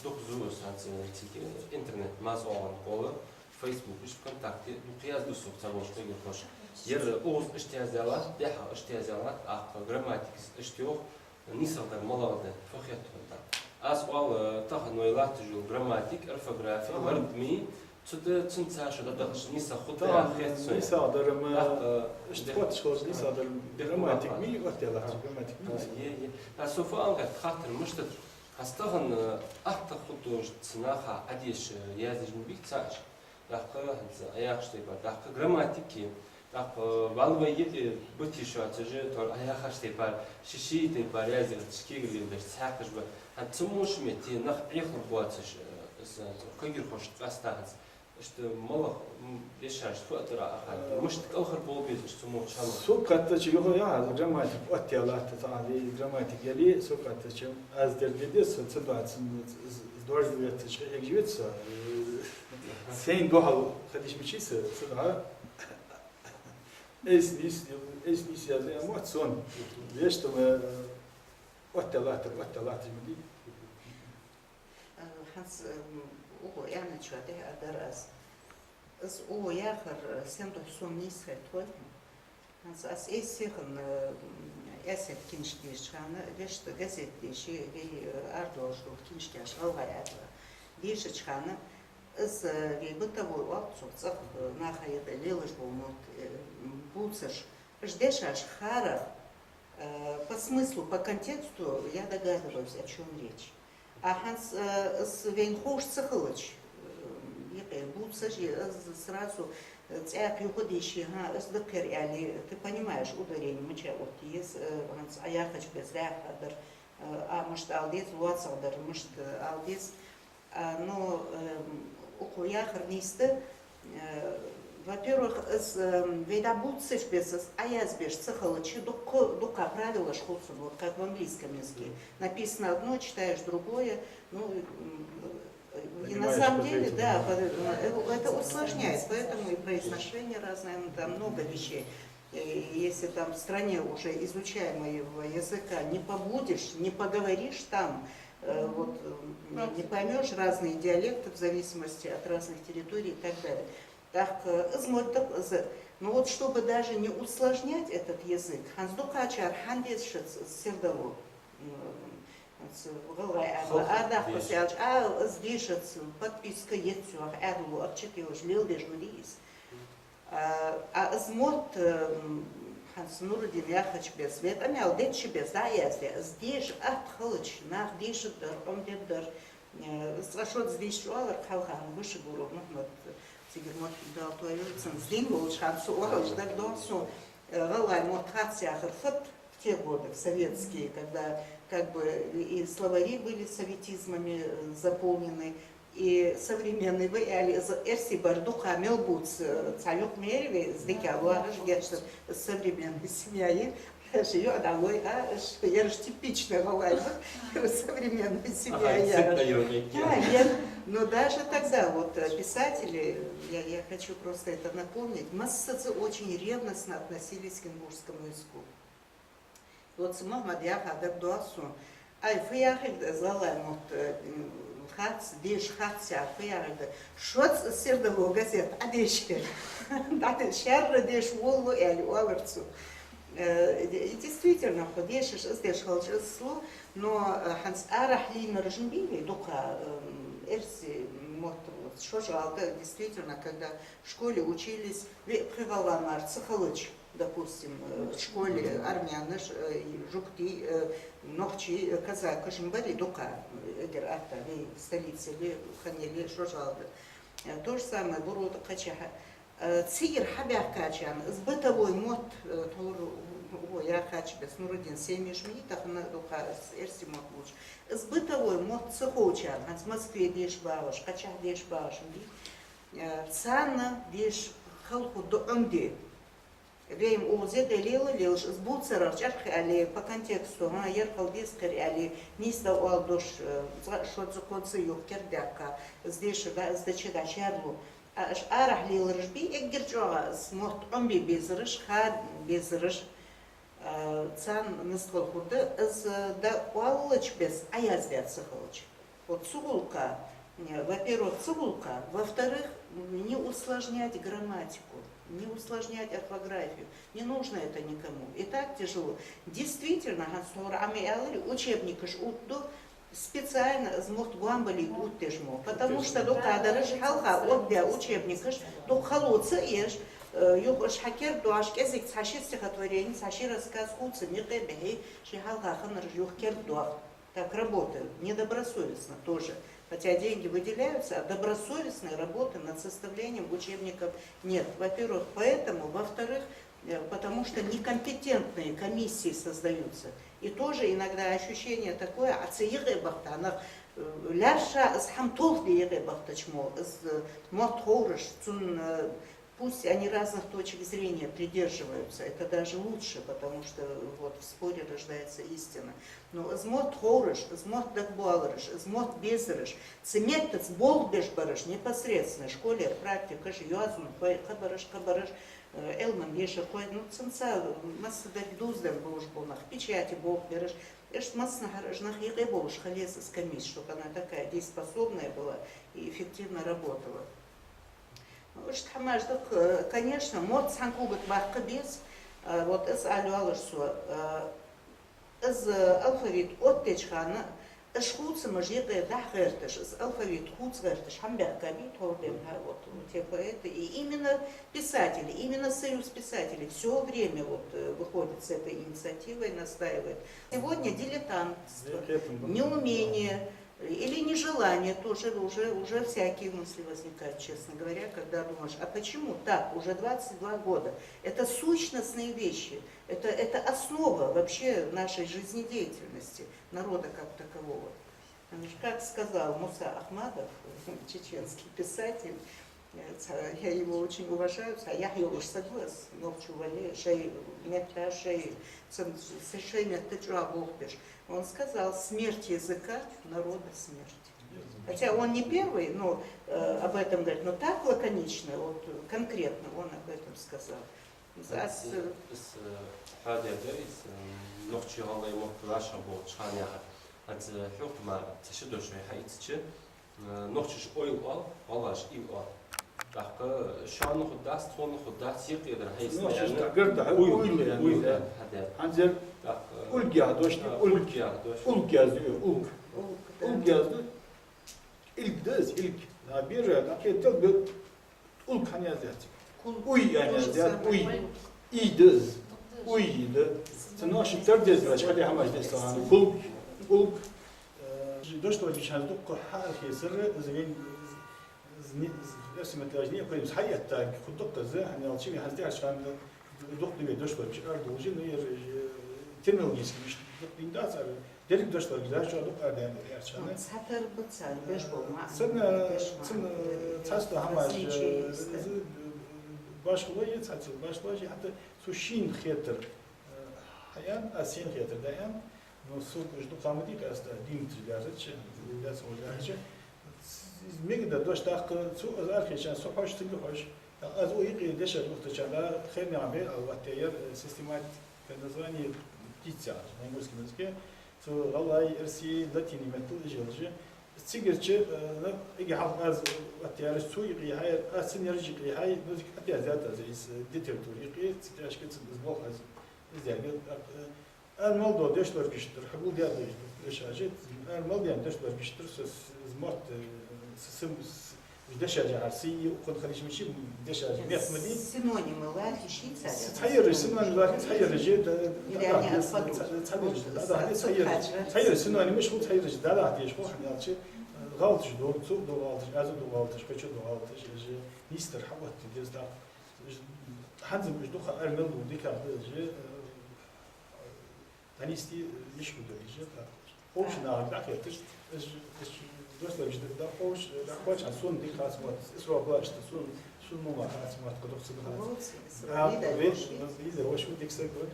дукха зув аз хӀанз, э, цига, э, интернет маз оагӀон гӀолла, Facebook, ишта ВКонтакте, дукха язду сога цхьаболча кагирхоша. Ер укхаза ишта яздаь латт, дехьа ишта яздаь латт, аккха грамматикас ишта йоах, нийсагӀа дар малагӀа да, фу хет хьона тӀаккха? Аз оал, э, тахан вай латташ йола грамматика, орфография, Тахан. лард мий, цу тӀа, цунца шо дӀадахача нийсагӀа хургда яха хет сона. НийсагӀа дар-м, ТӀаккха, э, ишта дехьа хотташ хилча нийсагӀа дар-м дехьа грамматика ма мий, оттадаь латташ грамматика мий. А, е, е. А со фу ала гӀерт, хаттар мишта да? ХӀанз тахан, э, атта хургдолаш цу наха Ӏодеша, э, яздеш ма бий цаӀ. ТӀаккха хӀанз Ӏа яхача тайпара, тӀаккха грамматика, тӀаккха валлахӀи вай йиӀиг бутиш йоацаш, тор Ӏа яхача тайпара, ши-ши тайпара язъеш, кегар леладеш цхьаькхаш ба. ХӀанз цу мо ши метте нах Ӏехалургбоацаш, э, из, э, кагирхошта къаьстта хӀанз. Иштта малагӀа, м, дешаш фу а тара аха, Э, мишта кӀалхарбовла беза уж цу мо ши хӀамах? Сога хаттача, юха яхар, грамматика оттадаь латт, тахан вай грамматика яле, сога хаттача, аз дер де деза, со ца доацаш, из, из дош веттача, хьегаш веце со, э, Сайна духьал ха деш мичай са, цудухьа айса нийса, айса нийса язъе мотт сона. Вешта ма, э, оттадаь латтар, оттадаь латташ ма дий. Э, хӀанз, э, укхо аьнначоа тӀехьа дар аз. Из укхо яхар, э, сен духьа сона нийса хет хой? ХӀанз аз эссе хинна, э, эссе книжка дешача хана, вешта газет дешаш, вай, э, арадоалаш дола книжкаш гӀалгӀай аьлча, дешача хана, из, э, вай бытовой оал цох, цӀагӀа, э, наха юкъе лелаш бола мотт, э, бувцаш, уж дешаш хиларах, э, по смыслу, по контексту я догадываюсь, о чём речь. А хӀанз, э, из вайна ховш ца хилча, э, юкъе бувцаш, из сразу, э, цӀаькха юха дийша, хӀа, из даккхар аьле, ты понимаешь, ударени мича отта еза, э, хӀанз Ӏа яхача беса дӀаьха дар, э, а мишта ала деза, лоацагӀа дар мишта, э, ала деза. А, но, эм, укхо яхар нийса да, э, во-первых, из, эм, вай дӀабувцача беса из Ӏоязбеш ца хилча, дукха, дукха правилаш хул цун, вот как в английском языке. Написано одно, читаешь другое. Ну, м, э, и на самом деле, да, по- э, это усложняет, поэтому и произношение разное, ну, там много вещей. И если там в стране уже изучаемого языка не побудешь, не поговоришь там, э, вот, э, не поймешь разные диалекты в зависимости от разных территорий и так далее. Так, э, из мотт да из. Ну вот, чтобы даже не усложнять этот язык, хӀанз дукхачар хӀана дешац сердало, м, хӀанз гӀалгӀай аьлча, арахьа дешац, а, из дешац, подписка еццох, аьлар, ахча телаш леладеш ма дий из. А, а из мотт, м, хӀанз Нурудин яхача беса, вай къамаьл деча беса дӀаяздаь, из деша атта хилча, нах дешаргдар, Ӏомадергдар, э, из цкъа шозза дешаш оалар, кхалхарна Башагуров Мухьмад, цигара мотт Дала тоавойла цун, из дийна волча хана цо оалаш дагадоагӀа сона, э, гӀалгӀай мотт хац яхар фуд, в те годы, в советские, когда как бы и словари были советизмами, э, заполнены, и современный вай аьле, из эрсий бар дукха мел бувц, э, цхьа юкъ-мара вай, из дика лоархӀаш геттара, современная семья я, даже йоӀ дӀалой, а, ш-, ераш типичный гӀалгӀай ба, современная семья я. Да, нет. Но даже тогда вот, э, писатели, я, я хочу просто это напомнить, массаза очень ревностно относились к ингушскому языку. Вот цу Мухьмада яхар дагадоагӀа сона. Ай, фу яхилга да из гӀалгӀай мотт, э, м, хац, деша хац яхар, фу яхилга да. Шозза из сердало газета Ӏодешар. ДӀа-, шаьра деша волалу аьле оалар цо. Э, и действительно, хьо дешаш, из деш хилча из лу, но, э, хӀанз арахьа лийнараш ма бий вай дукха, эм, эрсий мотт, шоаш гӀалат, действительно, когда в школе учились, вай пхи гӀалгӀа мара ца хилча, допустим, э, школе армянаш, э, и жугтий, э, нохчий, э, казакаш ма барий дукха, э, эггара атта, вай столицале, ханнеле шоаш гӀалат. Э, то же самое Буру тӀа, кхычахьа. Э, цигара хьабаьхкачарна, из бытовой мотт, э, тхьовра, о, яхача беса, Нурудин семьяш ма йий, тахан дукха из эрсий мотт лувш. Из бытовой мотт ца ховчарна, хӀанз Москве деша багӀаш, кхычахьа деша багӀаш ма бий, э, царна деша хала хургда Ӏомаде. Вай-м укхаза дӀалела лелаш, из бувцарах чӀоагӀа аьле, по контексту, хӀа, ер хала деза кхер аьле, нийса да оал дош, э, цкъа шозза-кхозза юха кердадаьккха, из деша да, из деча да шаьра лу. А уж арахьа лелараш бий, эггара чӀоагӀа из мотт Ӏомабе безараш, хала безараш, а, царна нийса хала хургда, из, э, дӀаоалача беса Ӏояздаь ца хилча. Вот цу гӀулакха, э, во-первых, цу гӀулакха, во-вторых, не усложнять грамматику, не усложнять орфографию. Не нужно это никому. И так тяжело. Действительно, хӀанз тхьовра Ӏа ма аьларий, учебникаш оттаду специально из мотт гонбалийта оттадеш мо. Потому что дукхадараш хьалха оттадаь учебникаш дукха хало ца еш, э, юха уж хьакердадоагӀаш, кӀезига цхьа ши стихотворени, цхьа ши рассказ хувцам юкъе бихьа, ший хьалха хиннараш юха кердадоагӀа. Так работают недобросовестно тоже. Хотя деньги выделяются, а добросовестной работы над составлением учебников нет. Во-первых, поэтому. Во-вторых, э, потому что некомпетентные комиссии создаются. И тоже иногда ощущение такое, а цу юкъе бахта нах, э, лаьрхӀа из хӀама толхаде юкъе бахтача мо, из, э, мотт ховраш, цун, э, пусть они разных точек зрения придерживаются, это даже лучше, потому что вот в споре рождается истина. Но из мотт ховраш, из мотт дагабоалараш, из мотт безараш, цу меттаца болх беш бараш, непосредственно школера практикаш, йоазонхой, кхыбараш, кхыбараш, э, Ӏилман дешархой, ну, цунца массадар дувзаденна болаш бола нах, печате болх бераш, иштта массанахьара уж нах юкъе болаш хила еза из комиссия, чтоб она такая дееспособная была и эффективно работала. Ну, иштта хӀамаш да, э, конечно, мотт цхьан когаца баккха беза, А, вот из ала йоаллаш со, а, из алфавит оттаеча хана, уж хувцамаш юкъе даха гӀерташ, из алфавит хувца гӀерташ, хӀама баьхка бий тховр ден, а, вот, те поэты, и именно писатели, именно Союз писателей всё время вот, э, выходит с этой инициативой, настаивает. Сегодня дилетантство, неумение, или нежелание тоже, уже, уже всякие мысли возникают, честно говоря, когда думаешь, а почему так? Уже двадцать два года. Это сущностные вещи, это, это основа вообще нашей жизнедеятельности народа как такового. Потому что, как сказал Муса Ахмадов, чеченский писатель, э, ца-, я его очень уважаю, ца яхь йолаш саг ва из, нохчо вале, шоай метта, шоай, цун, шоай метта чӀоагӀа болх беш. Он сказал: «Смерть языка народа — смерть». Хотя он не первый, но, э, об этом говорит, но так лаконично, вот конкретно он об этом сказал. Аз, э, Из, э, хьадер дар из, э, нохчий-гӀалгӀай мотт вӀашагӀбоалача хана яхар. Аз, э, хьокхам ца ши дош вай хьаийцача, э, нохчаша «ойл» оал, гӀалгӀаша «ил» оал. ТӀаккха шоана хургдац, тхона хургдац, юкъера хьайсна Нохчаша аьнна, тӀаккха гаргда хьа, уйл, уйл аьнна, уйл аьнна, хьадер. ХӀанзар тӀаккха, э, ульг яха дош, а, ульг. Ульг яха дош. Ульг язду, ульг. Ульг, да. Ульг язду. Илг да из, илг. А бера, а кхетал бе, улк хӀана яздаьд? Кул. Уй аьнна яздаьд, уй. Уй да из. Уй да. Цу нохчаша тара деза вач, хьаде хӀамаш деза хӀана. Кул, улк. Э, дош лоархӀаш хӀанз дукха хьаалхе сара, из вен, из не, из эрсий меттала неопходимость хьаэттад, хӀама дукха из, хӀана аьлча вай хӀанз тӀехьарча хана дукха дуве дош лоархӀаш ара долаш, ну, ер, э, терминологически мишта дукха дин дац, ара деррига дош лоархӀаш, чӀоагӀа дукха ара даьнна тӀехьарча хана. Ну, цхьатарра ба цар беш бола маӀан, цун, беш маӀан, цун, э, цхьацца хӀамаш, значение э, из, э, башхалой, цхьацца башхалой, хӀаьта цу шийна хетар, э, хьаяьннай, аз сийна хетар даьннай, но сога уж дукха ма дий, къаьстта дийнаташ даьржача, даьца гӀо даьржача. Из мегаргда дош тӀаккха, цу аз арахийча, со хьош, цига хьош. Аз укх юкъе дешаш лохтача да, хернега бе, а, вот те яр, э, систематика, название птицы, на русском языке. Цу гӀалгӀай, эрсий, латиний меттала уж йолаш. Цигарча, э, на, иги хьалха аз, вот те яр, цу юкъе хьаяр, аз цун яржа юкъе хьай, ну, цига хьатӀаяздаьд аз из, э, литература юкъе, цига тӀехьашка цун из болх аз, из ягӀа, э, Ара мел дола дош лоархӀаш дар, хьагулдаь дош, дош хьажа, ара мел даьнна дош лоархӀаш дар, со с-, с-, мотт, э, с-, с-, с-, дешаш яхар, сий, укхун халиш миши, дешаш, метт ма дий. Синонимы лоархӀаш цар? Цхьаяраш, синоним лоархӀаш, цхьаяраш, да, да, да, да, цхьаяраш, да, да, да, цхьаяраш, цхьаяраш синонимаш хул, цхьаяраш, да, да, деш хул, хӀана аьлча, э, гӀалаташ ду, цо ду гӀалаташ, аз ду гӀалаташ, кхычо ду гӀалаташ, уж нийсдар хьаоттаде деза тӀаккха. ХӀанз уж дукха ара мел ду, дикагӀа да уж, э, дӀанийсде йиш хургда уж, тӀаккха. Ховш нахага дӀахеташ, уж, уж дош лоархӀаш да, ховш, дӀахьош, а сона дика хац мотт, из срок лоархӀаш да, сона, сона мо ма хац мотт, кхы дукха ца да хац. Молодцы, а, лидер ве-, вообще. Лидер вообще дика саг ва,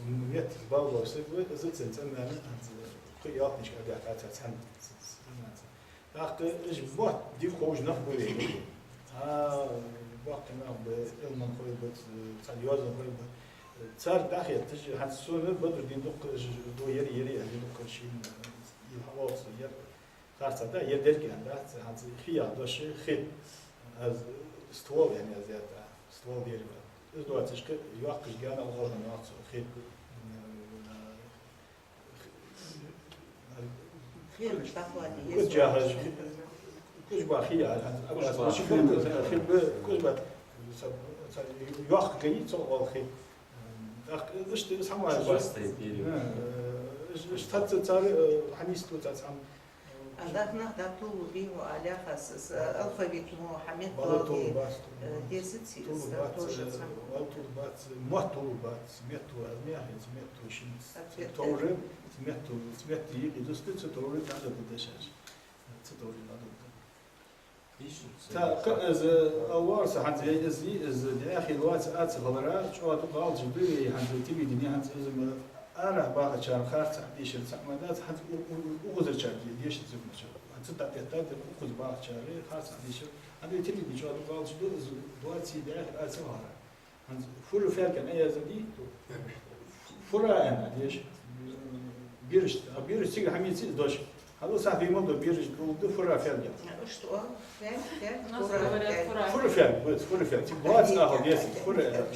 метта бала бола саг ва, из цун цӀенна, хӀанз кхы ялх книжка аргда хац цхьан, цхьан, цхьан. ТӀаккха уж мотт дика ховш нах ба вай. А, боккхий нах ба, Ӏилманхой ба, цхьа йоазонхой ба. Цар дӀахетташ, хӀанз сона Бадрудин дукха уж ду, ер, ер, ер, дукха шийна, э, из хьаоалаш яр. Харцахьа да, ер деррига аьнна дац, хӀанз хи яха дош, хи. Аз ствол аьнна яздаьд, ствол дерева. Из доацаш кхы йоккхача гаьна гӀолла хӀама йоах цо, хи. Хемаш дӀахоаде еза. Куж яхаш, куж ба хи яхаш, куж ба. Куж ба. Са, са, йоккха га я цо оал хи. ТӀаккха иштта из хӀама куж ба. Э, иш-, иш цхьацца цар, э, хьанийсду цхьацца хӀама. Андах нах да тулу бийху аляха с-, с-, алфавит мо хьамет бала доги, тулу бац, э, тулу бац. Дезаци тулу из бац, тоже э, цхьан. Вал тулу бац, мотт тулу бац, метту, аз мехи, метту шин. Ответ. Тоже, метту, метта йикъи дусти, цу тоже дӀадода дешаш. Цу тоже дӀадода. Ца, кхы из, а, варса хӀанз вай из, из дӀаьхе лоаца аца хилара, чӀоагӀа дукха гӀалаташ да вай хӀанз телевидене, хӀанз из ма арахьа бахачар харцахьа дешар цхьа ма дац, хӀанз у-, у-, у-, укхазарчар де-, дешар цхьа ма дац. ХӀанз цу тӀа петта дер укхаза бахачар харцахьа дешар. ХӀанз вай телевидене чӀоагӀа дукха гӀалаташ да, из лоаций дӀаьхе аца хилара. ХӀанз фура фаьлган а яздаьд, фура аьнна деш, бераш, а бераш цига хьамийца из дош. Хьалла сахь вай мел дола бераш гулда фура фаьлган. А что? Фаьлг, фаьлг, у нас фура, говорят, фаьлг. Фура фаьлг, вот, фура фаьлг. Цига лоаца ахал деза, фура.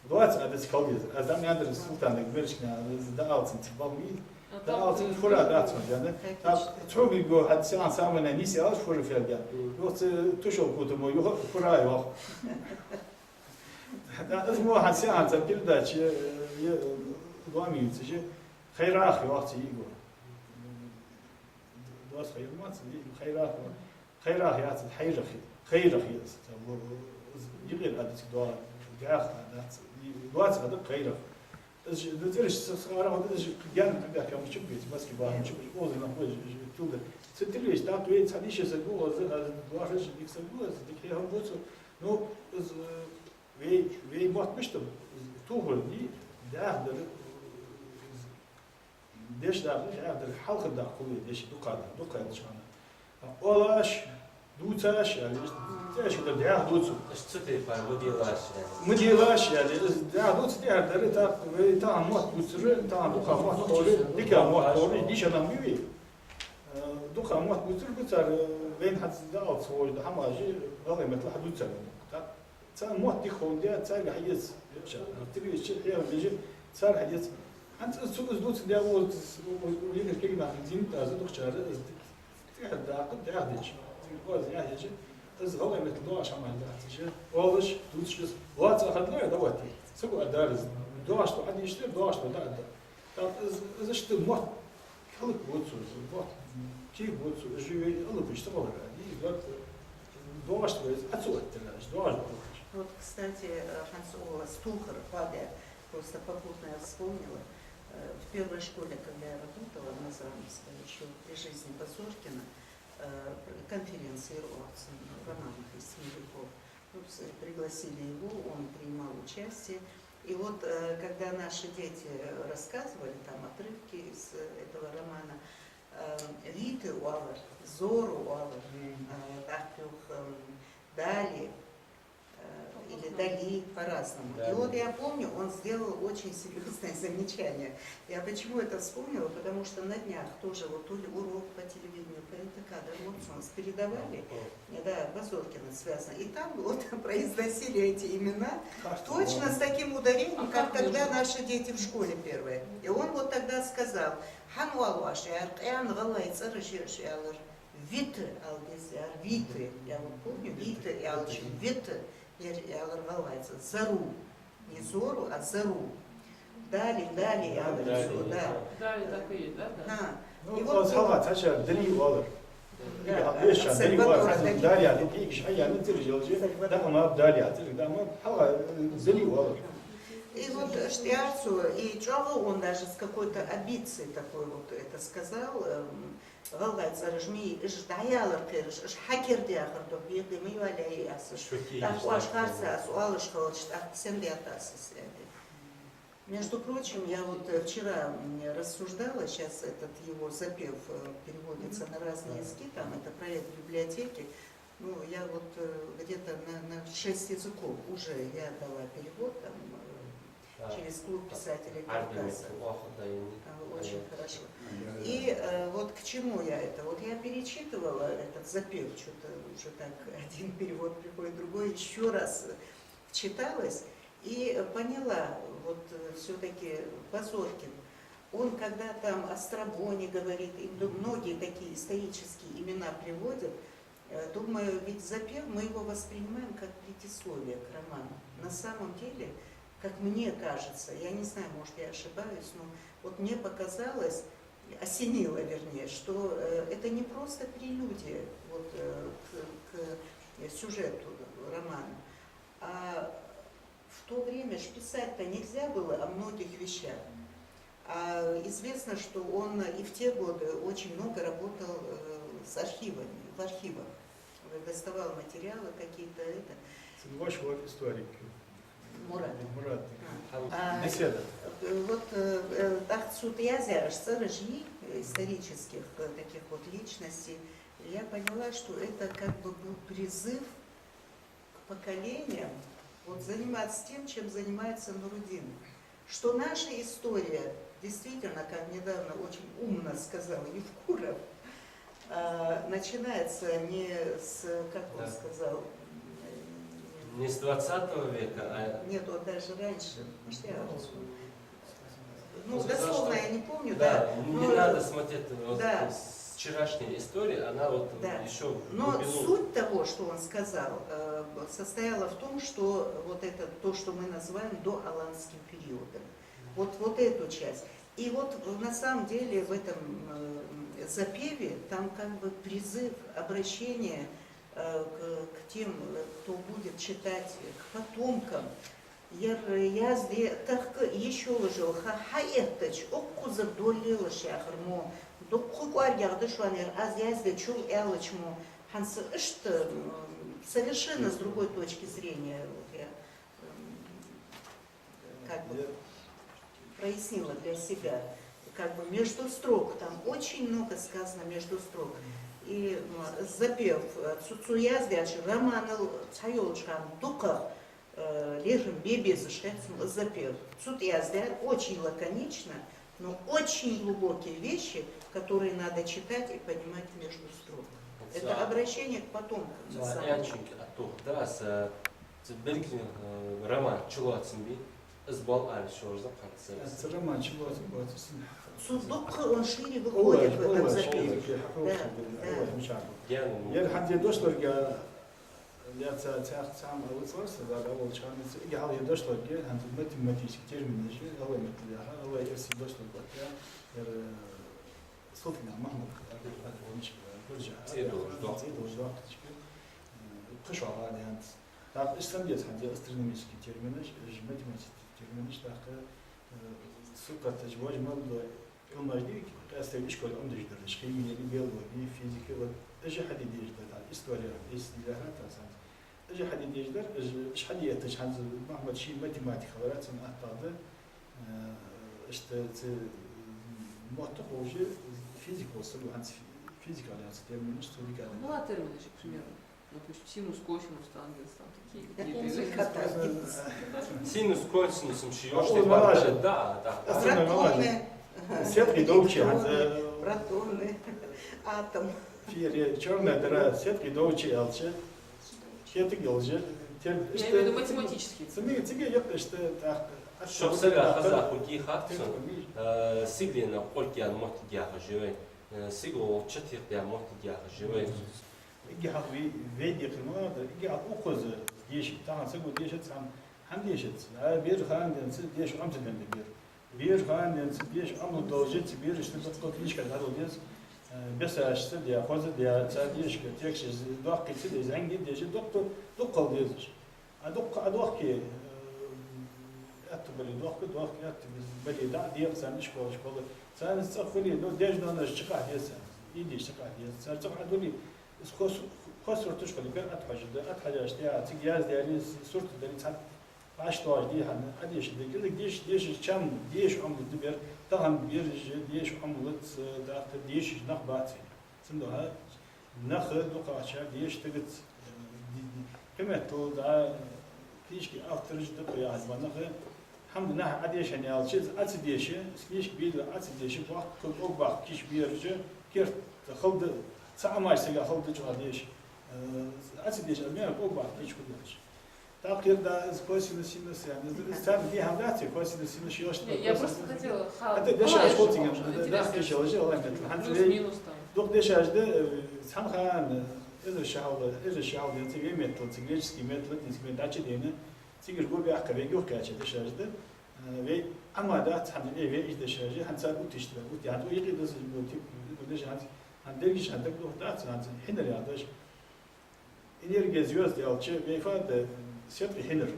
Доаца Ӏадаташ кхалгеза. Аз дам яндра султанага мерчкна, аз да алцан цхьа балми. Да алцан фура дац ма яна. Та цхьоги го хьад сян самана нис ялаш фура ферга. Йохца тушал кутамо, йоха фура йох. Да, аз мо хьад сян ца передача, е, е, ломи цеже. Хайрах йохца йиго. Дос хайр мац, хайрах. Хайрах яц, хайрах, хайрах яц. Та во, из йигӀир Ӏадаташ доа, гах дац, и доаца Ӏадат хайрах. Из же, ну, цӀераш са, са арахьа, из же гаьна къамаьл кхы мичаб беций, маски бахьан мичаб беций, оза нах вай же, же, тилда. Цу тилвеш, так вей, цхьа диша са гу, оза, аз дуашаш, дик са гу, аз дик хьехам боцу. Ну, из, э, вей, вей мотт мишта, из тухар ди, дах дар, из Деш даха, хьаьхдар хьалха даха хуле, деш дукха да, дукха да шана. Олаш, дувцаш, яли, тешка да дяхь дувцу. Аш цу тайпара ма делаш, яли. Ма делаш, яли, дяхь дувцу, дяхь дара, та, вай, та мотт бувцар, та дукха мотт хуле, дика мотт хуле, дишана миви. Э, дукха мотт бувцар, бувцар, э, вайн хьац да алц хой, да хьамажи, гӀалгӀай меттала хьадувцар. Та Цар мотт дика ховндаь, царга хьаэца. Тилвеча хьехам бежа, цар хьаэца. ХӀанз из цу из дувцаш да, вот, вот, вот, лидер кегнахи зинит, аз духчара, из тӀехьа даккха, дӀаьхдеча. Оз яхьежа, из гӀалгӀай меттала доагӀаш хӀама дац, же. Олаш, дувцаш из, вац ахадлой, да вот. Цу адар из. ДоагӀаш то хьадийшта, доагӀаш то да, да. Так, из, из иштта мотт кӀалг воцу, мотт кӀалг воцу, живе алапаш тӀакхалара. И вот, доагӀаш то из, ацу оттараш, доагӀаш то. Вот, кстати, э, хӀанз оалаш тухар, паде, просто попутно я вспомнила. Э, в первой школе, когда я работала, Назрановская, ещё при жизни Базоркина, э, конференция Ирватсон, Романов и Смиряков. Ну, с-, пригласили его, он принимал участие. И вот, э, когда наши дети рассказывали там отрывки из, э, этого романа, э, виты оалар, зору оалар, э, тӀаккха юха, эм, дали, э, или дали по-разному. И вот я помню, он сделал очень серьёзное замечание. Я почему это вспомнила? Потому что на днях тоже вот то ли урок по телевидению, по Н Т К, да, вот у нас передавали. Да, Базоркина связано. И там вот произносили эти имена точно с таким ударением, как тогда наши дети в школе первые. И он вот тогда сказал: «Хьан оал оаш, яр, къян гӀалгӀай цӀераш еш, ялар, виты ал дезар, виты». Я вот помню, виты, я очень, виты, яр, ялар гӀалгӀай цӀераш, зару. Не зору, а зару. Дали, дали, я говорю, да. Дали так и есть, да, да? Ну, и вот салат, саша, дали оалар. Да, да, дали оалар. Дали, а, дали, дали, дали, дали, дали, дали оалар. И вот, э, штярцу, и чӀоагӀа он даже с какой-то амбицией такой вот это сказал, эм, гӀалгӀай цӀераш ма йий, уж дӀаялар кхераш, уж хьакерда яхар дог бекъа ма йоалаяй аз. ТӀаккха оаш харца аз оалаш хилча, тӀаккха сен дета аз, яхаш. Между прочим, я вот, э, вчера, м, рассуждала, щас этот его запев, э, переводится на разные языки, там это проект библиотеки. Ну, я вот, э, где-то на, на шесть языков уже я дала перевод, там, э, через клуб писателей Кавказа. А, очень хорошо. И, э, вот к чему я это? Вот я перечитывала этот запев, что-то уже так, один перевод приходит, другой, ещё раз, э, вчиталась и, э, поняла, вот, э, всё-таки Базоркин, он, когда там о Страбоне говорит, и мно-, многие такие исторические имена приводит, э, думаю, ведь запев, мы его воспринимаем как предисловие к роману. На самом деле, как мне кажется, я не знаю, может, я ошибаюсь, но вот мне показалось, осенило, вернее, что, э, это не просто прелюдия вот, э, к, к сюжету романа, а в то время ж писать-то нельзя было о многих вещах. А известно, что он и в те годы очень много работал, э, с архивами, в архивах. Доставал материалы какие-то, это. Ваш вот историк. Мурат. Мурат. А, беседа. Э, вот, э, э, тӀаккха цу тӀа язъяь цӀераш, э, исторических, э, таких вот личностей, я поняла, что это как бы был призыв к поколениям вот заниматься тем, чем занимается Нурудин. Что наша история, действительно, как недавно очень умно сказал Евкуров, а, начинается не с, как он сказал, м, Не с двадцатого века, а... Нет, он даже раньше. Может, я вот... Ну, Он сказал, дословно что... я не помню, Да, да. не Но, надо смотреть вот да. с вчерашней истории, она вот Да. Еще в Но глубину. Суть того, что он сказал, э, состояла в том, что вот это то, что мы называем доаланским периодом. Вот, вот эту часть. И вот, э, на самом деле в этом э, запеве там как бы призыв, обращение э, к, к тем, э, кто будет читать, э, к потомкам. Ер язде тахка йиш йолаш йола ха хьаэттача, укхаза доллелаш яхар мо. Дукха кӀоаргагӀа да шоана ер, аз язде чул аьлча мо. ХӀанз иштта, м, совершенно с другой точки зрения, вот я, м, как бы прояснила для себя. Как бы между строк, там очень много сказано между строк. И м, запев, э, цу, цу яздаьча романал цхьайолча хана дукхагӀа э, лерхӀам бе безаш хет сона запев. Цу тӀа яздаьр очень лаконично, но очень глубокие вещи, которые надо читать и понимать между строк. Это Да. Обращение к потомкам, на Да, самом я деле. чуть а то, да, с, э, ц-, белгала, э, роман чулоацам бий, из бал ара шорза ханца. Ца роман чулоацам бац син. Цу дукха он шире выходит в этом Олаш, запеве. олаш, Да, да. олаш, мичахь. Дяна Ер хӀанз де дошлорга, я ца, ца, ца ма алац варса, да, да, волча хана, ца, иге хьал ер дошлорга, хӀанз математически терминаш, алай метлаха, алай эрси дошлорга, я, ер, э, Султан Махмуд, Гуржа, Цедолаш дохк. Цедолаш дохк, э, пхи шо гӀа дянц. Так, иштта деза хӀанз астрономически терминаш, э, математически терминаш, так, э, суккатаж вож мал до, Илмаж дий, къаьстта ишколе Ӏомадеш дар, химия, биология, физика, вот, уж хьаде дезаш дар, история, из лаьрхӀа тасанца. Уж хьаде дезаш дар, уж, уж хьаде эттача хӀанз Махьмад ший математик хилара цунна аттагӀа да, э, иштта ца, м, мотт ховш, физика волча саго хӀанз фи-, физика аьнна терминаш, цу дика аьнна. Была терминаш, к примеру. Допустим, синус, косинус, тангенс, там такие Тангенс, какие-то. катангенс. Синус, косинус, м, ши Ва ёшт ва бар, ва да, да. Астрономия. Протоны, Сетки довчи, электроны, хӀанз, протоны, атом. Фире, чёрная дыра, сетки довчи аьлча, хетиг йолча, тер-, Я имею в виду математически. Цамига цига якъ иштта, так, Шо сага хаза хӀу дийхад тер-, сона, э, сигалена кӀолг яьнна мотт дехаш я вай, э, сигалол чатих яьнна мотт дехаш я вай. Иге хьалха ве-, вей декхар ма да, иге хьалха укхаза деши, тахан саго дешац хӀама, хӀама дешац. А бер хана денз деша Ӏомаца денна бер. Бер хана денз деша Ӏомалургдолаш, цу берашта дукха книжка дӀадала деза, э, бесашца де, хоза де, цар дешка, тексташ доккхий ца де, зӀамига деша, дукха, дукха хила дезаш. А дукха, а дохке, э, аьттув бале дохка, дохке аьттув бале дӀа а декъа царна ишколашка. Царна цӀагӀа хуле, ну, деш доанаш чакхбаха деза царна, ийдеш чакхбаха деза. Цар цӀагӀа Ӏадуле, из хос-, хосурташ хуле, кар Ӏадхьожаргда, Ӏадхьожаш тӀехьа цига яздаьр из, сурт дар из, цхьа Ӏаш тоаш дий хьона, Ӏадешаргда. КӀезига деш, дешаш чам, деша Ӏомалургда бер, тахан бераш деша Ӏомалац, тӀаккха дешаш нах бац. Цудухьа нах дукхагӀчар деша тигац, э, ди-, ди-, кхыметтел дӀа книжки автораш да кхы яхаш ба нах, хӀама нах Ӏадеша аьлча, из Ӏа ца деша, из книжка бийла Ӏа ца деша, боккха кӀалбаккха кийча бераш, керта хала да, цхьа Ӏамаш сага хала да чӀоагӀа деша. Э, Ӏа ца деша, аз мел кӀалбаккха кийча хул аьлча. ТӀаккха ер да из косинус, синус, я не знаю, из царна дий хӀама дац, косинус, синус, ши йош. Не, я просто хотела ха-, ХӀанз дешаш молодец, хул цига, очень да, интересно. дас кийча лажа, валлахӀи, меттала. ХӀанз вей Плюс-минус там. дукха дешаш да, э, цхьан хана, э, эзар шу хьалха, эзар шу хьалха денз вай меттала, цу греческий меттала, латинский меттала дӀачудена, цигара го баьккха вай юхакхаьча дешаш да, э, вай Ӏама дац хӀанз, э, вай из дешаш, хӀанз цар утишта, ути, хӀанз у юкъе дезаш бу, тип, бу дешаш, хӀанз, хӀанз дерригаш хӀанз дагадоха дац, хӀанз хьинар яха деш. Энергия звёзд аьлча, вай фу да, сетка хьинар.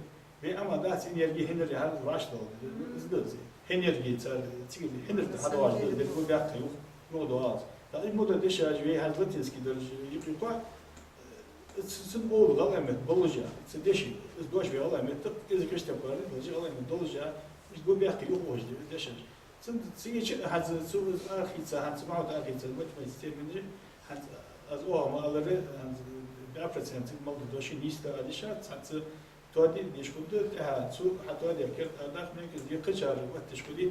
Вай Ӏама дац энергия хьинар яхар вӀаштӀехьа. Из да из. Энергия цар цига хьинар да хьадоагӀаш да, деррига баьккха юха, юха доагӀа из. ТӀаккха из мо да дешаш, вай хӀанз латинский дарж юкъе кхухь, э, ц-, цун овла гӀалгӀай меттала болаш я, цу деши, из дош вай гӀалгӀай меттала, из кхыча тайпара, гӀалгӀай меттала болаш я, из го баьккха юха ухаш да дешаш. Цун цига чу хӀанз цу архица, хӀанз цу Махьмуд архица, математика терминаш, хӀанз аз оаха ма аллара, хӀанз бӀаь процент цига мел да дош нийса да аьлча, цхьацца тоаде деш хургда, тӀехьа цу хьатоаде керта арахьа мегаш, е кхычар оттадеш хуле,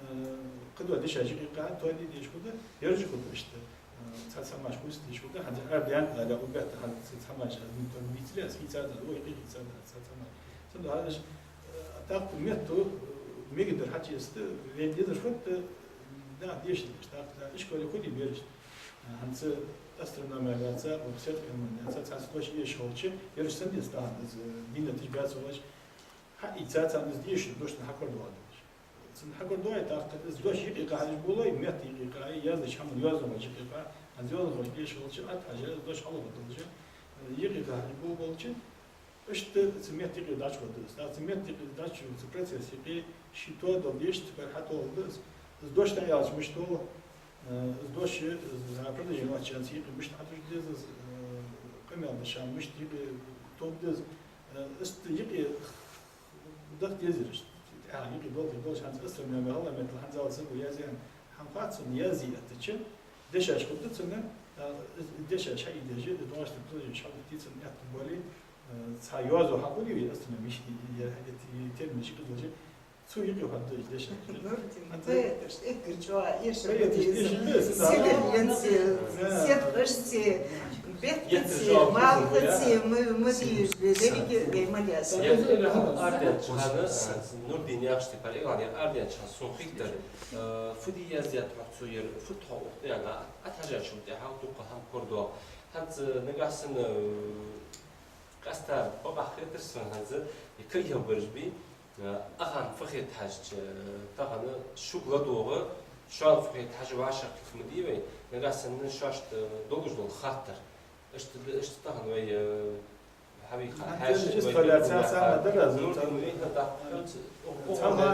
э, кхыдола дешаш юкъе кхы тоаде деш хургда, яржа хургда иштта. Э, цхьацца Цхьа хӀамаш хӀусте йиш хул да, хӀанз ара даьнна дале, укх бетта хӀанз цхьа хӀамаш, аз муьтӀахь бийцаре, аз хьийцад, ой, хьийцад, цхьа хӀамаш. Цудухьа аз, э, тӀаккха метто, э, мегадар хьачуяста, вай дезар фуд, э, да, дешаш, тӀаккха ишколе хулий бераш. Э, хӀанз астрономи яц, укх сетка Ӏилман яц, цхьацца дош эшаш хилча, ераш санна деза тахан, из, э, дийнаташ бац оалаш. Хьаийца царна из дешаш, дош хьакхоачаш доагӀаш. Цунна хьакхоачаш доагӀе, тӀаккха из дош юкъе кхаьча болалой, метта юкъе кхаьча, яздеча хӀаман йоазонхой юкъе кхаьча, хӀанз йоазонхой эшаш хилча, атта хьажа, из дош хьалха долаш, юкъе кхаьча болабелча, иштта цу метта юкъе дӀачугӀоргда из. ТӀаккха цу метта юкъе дӀачу, цу процесс юкъе ший тоадала дешаш, цу тӀара хьатоаладу из. Из дош дӀааьлча мишта тоал, э, из дош, из, а, продолжение оалача хана юкъе мишта хьатӀатоха деза из, э, къамаьл деча хана мишта юкъе тоха деза. Э, иштта юкъе даха дезар иштта. ТӀаккха юкъе долаш, долаш хӀанз астрономи хьалха меттел хӀанзалца саго язъяь, хӀама хац цунна, язъе эттача, дешаш хургда цунна, а, дешаш хьаийдеш, из доагӀаш дола продолжени хьалдита цунна аьттув болий, а, цхьа йоазув хьахулий вай астрономи, е, е, е, терминаш кхы долаш, цу юкъе хьадоагӀаш дешаш. Нурдин, поэташ эггара чӀоагӀа эшаш, поэташ эшаш, да, да. Северянцеи, да, сеткъашцеи, беттацеи, малхацеи, ма-, ма дий, деррига вай ма лаьца. Ер хӀама арадаьннача хана, а, Нурдин яхача тайпара, ер арадаьннача хана сона хетар, а, фу де яздаьд хьога цо, ер фуд хьо укх тӀа аьнна, атта хьажачул тӀехьагӀа дукха хӀама корадоагӀа. ХӀанз, а, нагахьа санна, а, къаьстта бакъахьа хетар сона хӀанз, е кагий бараш бий, а, ахана фу хет хьажача, тахан шуга ладувгӀа, шоана фу хет хьажа вӀашагӀкхийтта ма дий вай, нагахьа санна шоашта долаш дола хаттар. Иштта, иштта тахан вай, а, хьавийха, хӀанз хьаьша, иштта вай хила лаьца, вай цхьа хӀама дар аз, Нурдин, цхьа вай хӀама дар. Цхьа хӀама, а,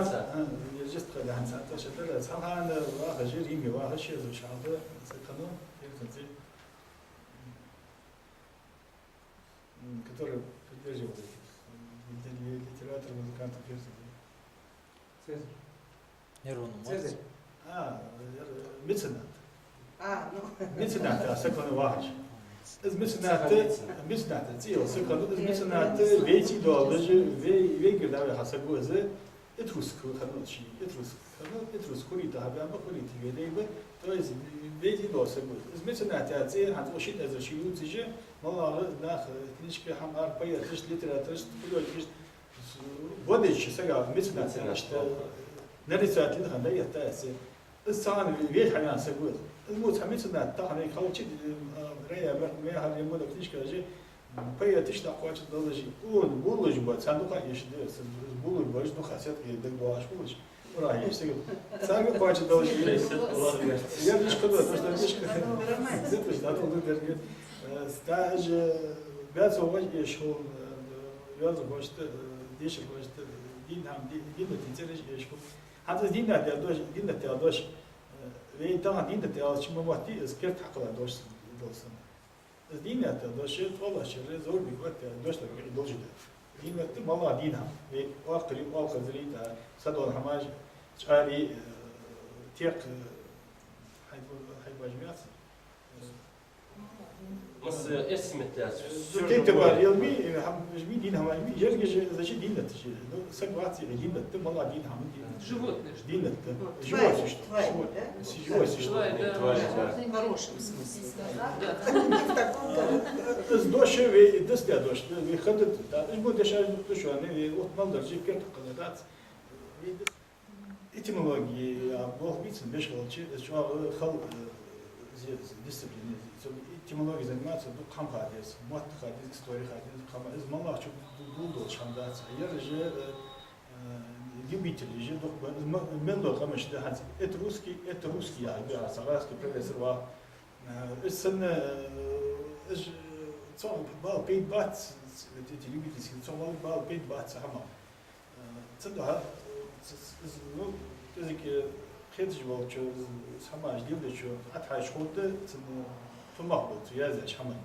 иштта хила лаьца, цхьа хӀама дар аз. Цхьа хӀама вахаш, Риме вахаш, ши еза шу хьалха, саг хиннав, Ферзанци. М, который придерживался, э, литератор, музыкант Ферзанци. Цезарь. Нервный мозг. Цезарь. А, э, меценат. А, ну. Меценат, а, саг хиннав вахаш. Из меценат, меценат, цӀи йола саг хиннав, из меценат, вайца доаллаш, вай, вайгара дӀаваьха саг ва из, этруск хиннав ший, этруск хиннав, этруск хулийта хьабаьнна ба, хулийта венна ба, то есть вайца доаллаш саг ва из. Из меценат яха цӀи, хӀанз укх шин эзар шу ювцаш, моллагӀа нах, э, книжка, хӀама ара, поэташта, литераторашта, художникашта, с-, бодача сага меценат яхаш, меценат, иштта, нарицательный хинна дӀаэтта яха цӀи. Из цхьан ве-, вехьа хьаваьнна саг ва из. Из мо цхьа меценат тахан вайга хилча, э, рая ме-, мехьар е модо книжкаш, м, поэташта кхоачаш долаш, ун, булаш ба, царна дукха эшаш да, из булаш бараш дукха сетка дагадоагӀаш хулаш. Ура, еш саг. Царга кхоачаш долаш. Ер ишкола, то, что ишкола. Зато что, а то дерг. Э, стаж, э, бац вож эшаш хул, э, йоазонхошта, э, дешархошта, э, дийна хӀама, ди-, дийнатий цӀераш эшаш хул. ХӀанз из дийнат яха дош, дийнат яха дош, э, вай тахан дийнат яхача ма моттий, из керта хьакхелла дош санна, дола санна. Из дийнат яха дош, тӀолаш чура, зовр бик ватта, дош ларг долаш да. Дийнат да, моллагӀа дийна хӀама. Вай оалкхарий, оалкхазарий, тӀа, са дола хӀамаш, чӀарий, э, текх, э, хьайбо-, хьайбаш меца. Масса эрсий меттала. Зуккетта бар елми, хӀам-, жми дийна хӀама, жми, еррига же, зачи дийнат же. Ну, саг вац, е дийнат да, моллагӀа дийна хӀама, дийнат. Животное. Дийнат да. Живой существо. Тварь, да? Живой существо. Тварь, да. В хорошем смысле. Да. Не в таком, как... Из дош вай дас да дош, вай хадат, да. Из бу дешаш дош вай, вай от мал даржи керта хьакхелла дац. Вай дас. Этимологи, а, болх бийца беш хилча, из чӀоагӀа хала, э, зе-, зе-, дисциплина. Цу этимологи заниматься дукха хӀама ха деза, мотт ха деза, истори ха деза, хӀама. Из моллагӀчун ду-, ду-, долаш хӀама дац. Ер же, э, э, любитель же дукха ба, из ма-, мел дола къамаш да хӀанз. Это русский, это русский, я, я, сагаски профессор ва. Э, из санна, э, из, э, цо бала пайда бац, эти любительские, цо бала пайда бац хӀама. Э, цудухьа, э, ц-, ц-, из, ну, кӀезига, э, кхеташ волчо, из, из хӀамаш дилдачо, атхьаш хургда, цун, э, тумах болчо, язъяьча хӀаман. Э,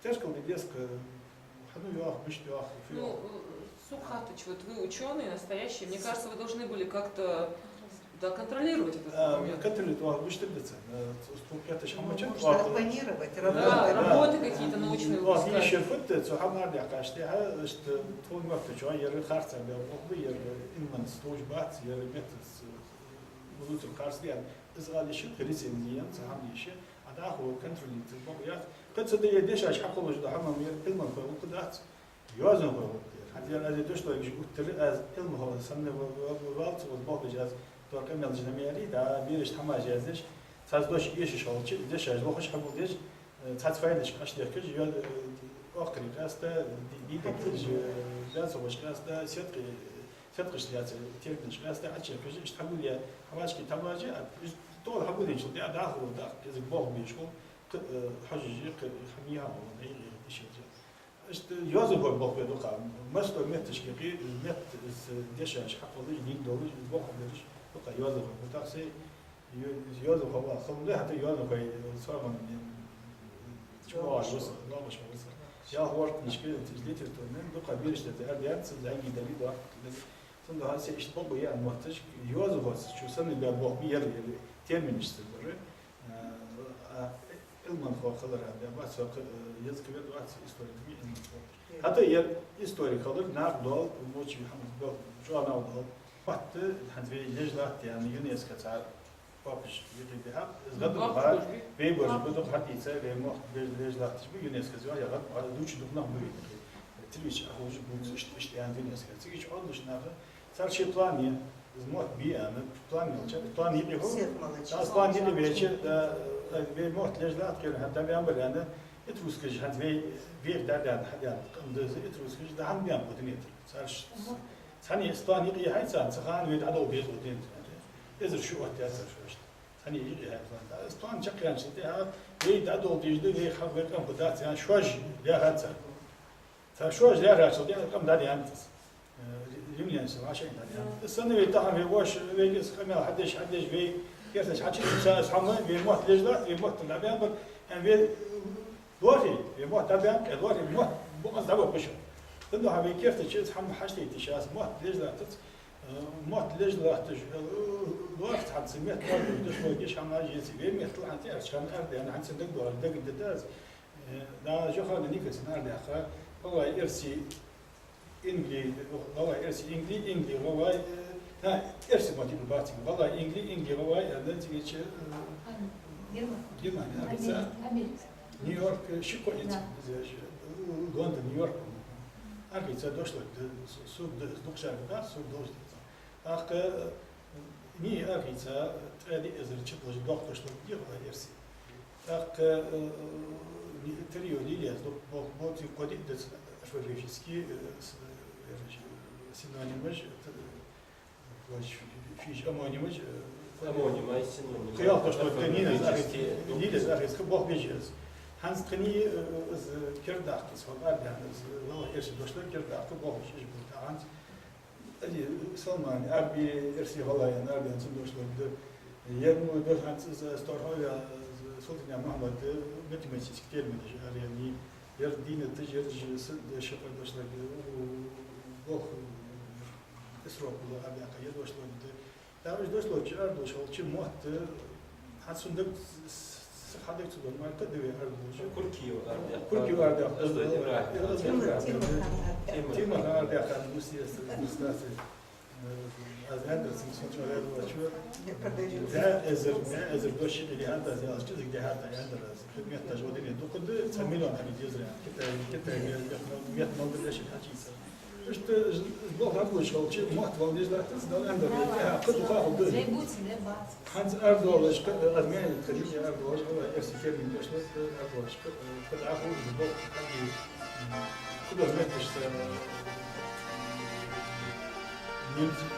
тешкал де деза-кх, хьан йоах, мишта йоах, фу йоах. Ну, э, сога хаттача, вот вы учёные настоящие, мне кажется, вы должны были как-то Да, контролировать этот момент. Контролировать, оаха гуш дергда царна. Э, ц-, ц-, кхеташ хӀама чакх, может, оаха оппонировать, да, работы какие-то научные выпускать. Оаха йиш яр фуд, цу хӀаман дӀакхаьчача, иштта тхона моттача, ер харцахьа баьб, укхаза ер Ӏилманца товш бац, ер меттаца, э, луцург харц да. Из ала йиш я, кхы рецензи ен, цхьа хӀама йиш я, а дӀахо контролируется бокъо яц. Кхы цу тӀа ер дешаш хьакхоллаш да хӀама, ер Ӏилманхой гӀулакх дац, йоазонхой гӀулакх да ер. ХӀанз ер аз ер дошлоргаш гуттар а аз Ӏилманхо санна ва-, ва-, валлалца ва бохкаш, аз тӀор къамаьл деш ма яр, да, бераш хӀамаш яздеш, цхьацца дош эшаш хилча, дешаш лохаш хьагулдеш, э, цхьацца файдашка Ӏочудехкаш, йо-, э, оакхарий къаьста, ди-, дийкъа тӀа, э, баьцовгаш къаьста, сеткъий, сеткъаш яц, теркнаш къаьста Ӏочудехкаш, иштта хьагулъяь хӀамашка тхьамажа, а, иштта тӀол хьагулъенчул тӀехьа дӀахо, дӀахо кӀезига болх беш хул, кхы, э, хьожаш, кхы хӀама яхьа хул, дӀайгӀе, дӀайгӀе. Иштта йоазонхой болх бе дукха, масса метташка кхы, метта из дешаш хьакхоллаш, дийна долаш, из болх бераш дукха йоазонхой ба. ТӀаккха сай йо-, йоазонхой ва хала да, хӀаьта йоазонхой сагӀан, м, чӀоагӀа вац, лоамаш вац. Ялх ворхӀ книжка, из литературни, дукха бераш да, арадаьннад, цхьа зӀамига дале, доккха дале. Цудухьа сай иштта бокъо я мотташ, йоазонхоца чу санна баь болх ба ер, ер терминашца бар. А, а, Ӏилманхо хилар а баь бац, со кхы, э, языкъвед вац, историк ма вий Ӏилманхо. ХӀаьта ер историк хилар, накъадоал, воча хӀаман чӀоагӀа накъадоал. Мотт хӀанз вай леж латт аьнна ЮНЕСКО цар папаш юкъе бихьаб. Из гӀадбаха, вай бараш ба дукха хьатӀаийца, вай мотт леж, леж латташ ба ЮНЕСКО-с, я гӀадбаха дувцаш дукха нах ба вай юкъе. Телевизоре хьахулаш ба, иштта, иштта аьннад ЮНЕСКО. Цига чу Ӏодалуш наха, цар шоай план я, из мотт бе аьнна, план йолча, план юкъе хул. Цар план юкъе веча, да, э, вай мотт леж латт кхерам, хӀанз дӀабаьннабар аьнна, этрускаш хӀанз вай, вайх дӀадаьнна, хьадаьнна къам да из, этрускаш дӀа хӀана баьннаб дунен тӀара. Цар ш-, цхьанне из план юкъе яхьай царна, цу хана вай дӀадола деза дунен тӀара. Эзар шу оттадаьд цар шоашта. Цхьанне юкъе яхьай план. Из план чакхъяьнначул тӀехьа вай дӀадола деза да, вай хьа-, вай къам фу дац аьнна, шоаш лаьрхӀад цар. Цар шоаш лаьрхӀачул тӀехьа къам дӀадаьннад из. Э, римлянашца вӀашагӀъяьнна дӀадаьннад. Из санна вай тахан вай воша, вайга из къамаьл хьадеш, хьадеш, вай керташ хьачудоаллаш, из хӀама, вай мотт леж латт, вай мотт дӀабаьннабар, э, вай лоархӀе, вай мотт дӀабаьннаб, э, лоархӀе, мотт бокъонца дӀабаккха шоана. Цудухьа вай керта чу из хӀама хьачудайташ, аз мотт леж латтац, э, мотт леж латташ, э, лоархӀац хӀанз метта лоархӀаш, дошло геш хӀама жеце, вай меттала хӀанз тӀехьарча хана арадаьнна, хӀанз цун дагадоагӀар, дагадоагӀар аз, э, да, Жохана Николсона арадаьха, гӀалгӀай, эрсий, ингли, гӀалгӀай, эрсий, ингли, ингли, гӀалгӀай, э, да, эрсий мотт бац, гӀалгӀай, ингли, ингли, гӀалгӀай, аьнна, цига чу, э, Германия. Германия, Америка. Америка. Нью-Йорк, э, ши-кхо яц, да, из, э, Лондон, Нью-Йорк, по-моему. Архица дошло, да, с-, сога да, дукха шарга да, сога должен. ТӀаккха, э, ни архица, ткъаь диъ эзар чу долаш доккха дошло, дехала эрсий. ТӀаккха, э, э, Трио Лилиас дукха болх бу, цун кхо-диъ дац орфографически, э, с-, э, синонимаш, э, т-, э, вож фи-, фи-, фиж омонимаш, э, омонимаш, синонимаш. Кхы ялх дошло, тӀа нина архица, Лилиас архица болх беш я из. ХӀанз тха ни, э, э, из кердадаккха, из хьо арадаьнна, из, э, валлахӀи, эрсий дошло кердадаккха болх беш я из, бу тахан. Ади, Салман, Арби, эрсий, гӀалгӀай аьнна арадаьнна цун дошло да. Ер мо дош хӀанз из СтӀорхьов, э, Султыгнаькъан Махьмад, э, математически терминаш арадаьннад. Ер дийнаташ, ераш са-, да, ши-кхо дошло да, у, болх, э, срок бу арадаьккха, ер дошло да. ТӀаккха уж дошло чу арадоалаш хилча мотт, э, хӀанз сона даг с-, с-, хьадаг ца дора, мара кхы а да вай арадоалаш. Куркиев арадаьха. Куркиев арадаьха. Оздой ИбрахӀим. Оздой ИбрахӀим. Тимурхан арадаьха, Тимурхан арадаьха, Мусиес, Мустасе. Э, аз аьннадар цунга, сона чӀоагӀа раьза вац. ДӀа эзар, дӀа эзар дош юкъе дихьад аз, ялаш кӀезига дихьад аз, аьннадар аз. Хидмет деш вадине дукха да, цхьа миллион хьа дезар, Китай, Китай мет-, мет-, мет мел дар дешар хьачийца. Иштта болх дӀаболабеш хилча, мотт валла деза латтац, Дала аьннадар, тӀехьа кхы дукха хул да. ХӀанз арадоалаш, кхы, аз маьнга тха дика арадоалаш, гӀалгӀай, эрсий термин дошло, арадоалаш, кхы, кхы дӀахо из болх хьаде, кхыдола метташца, немций,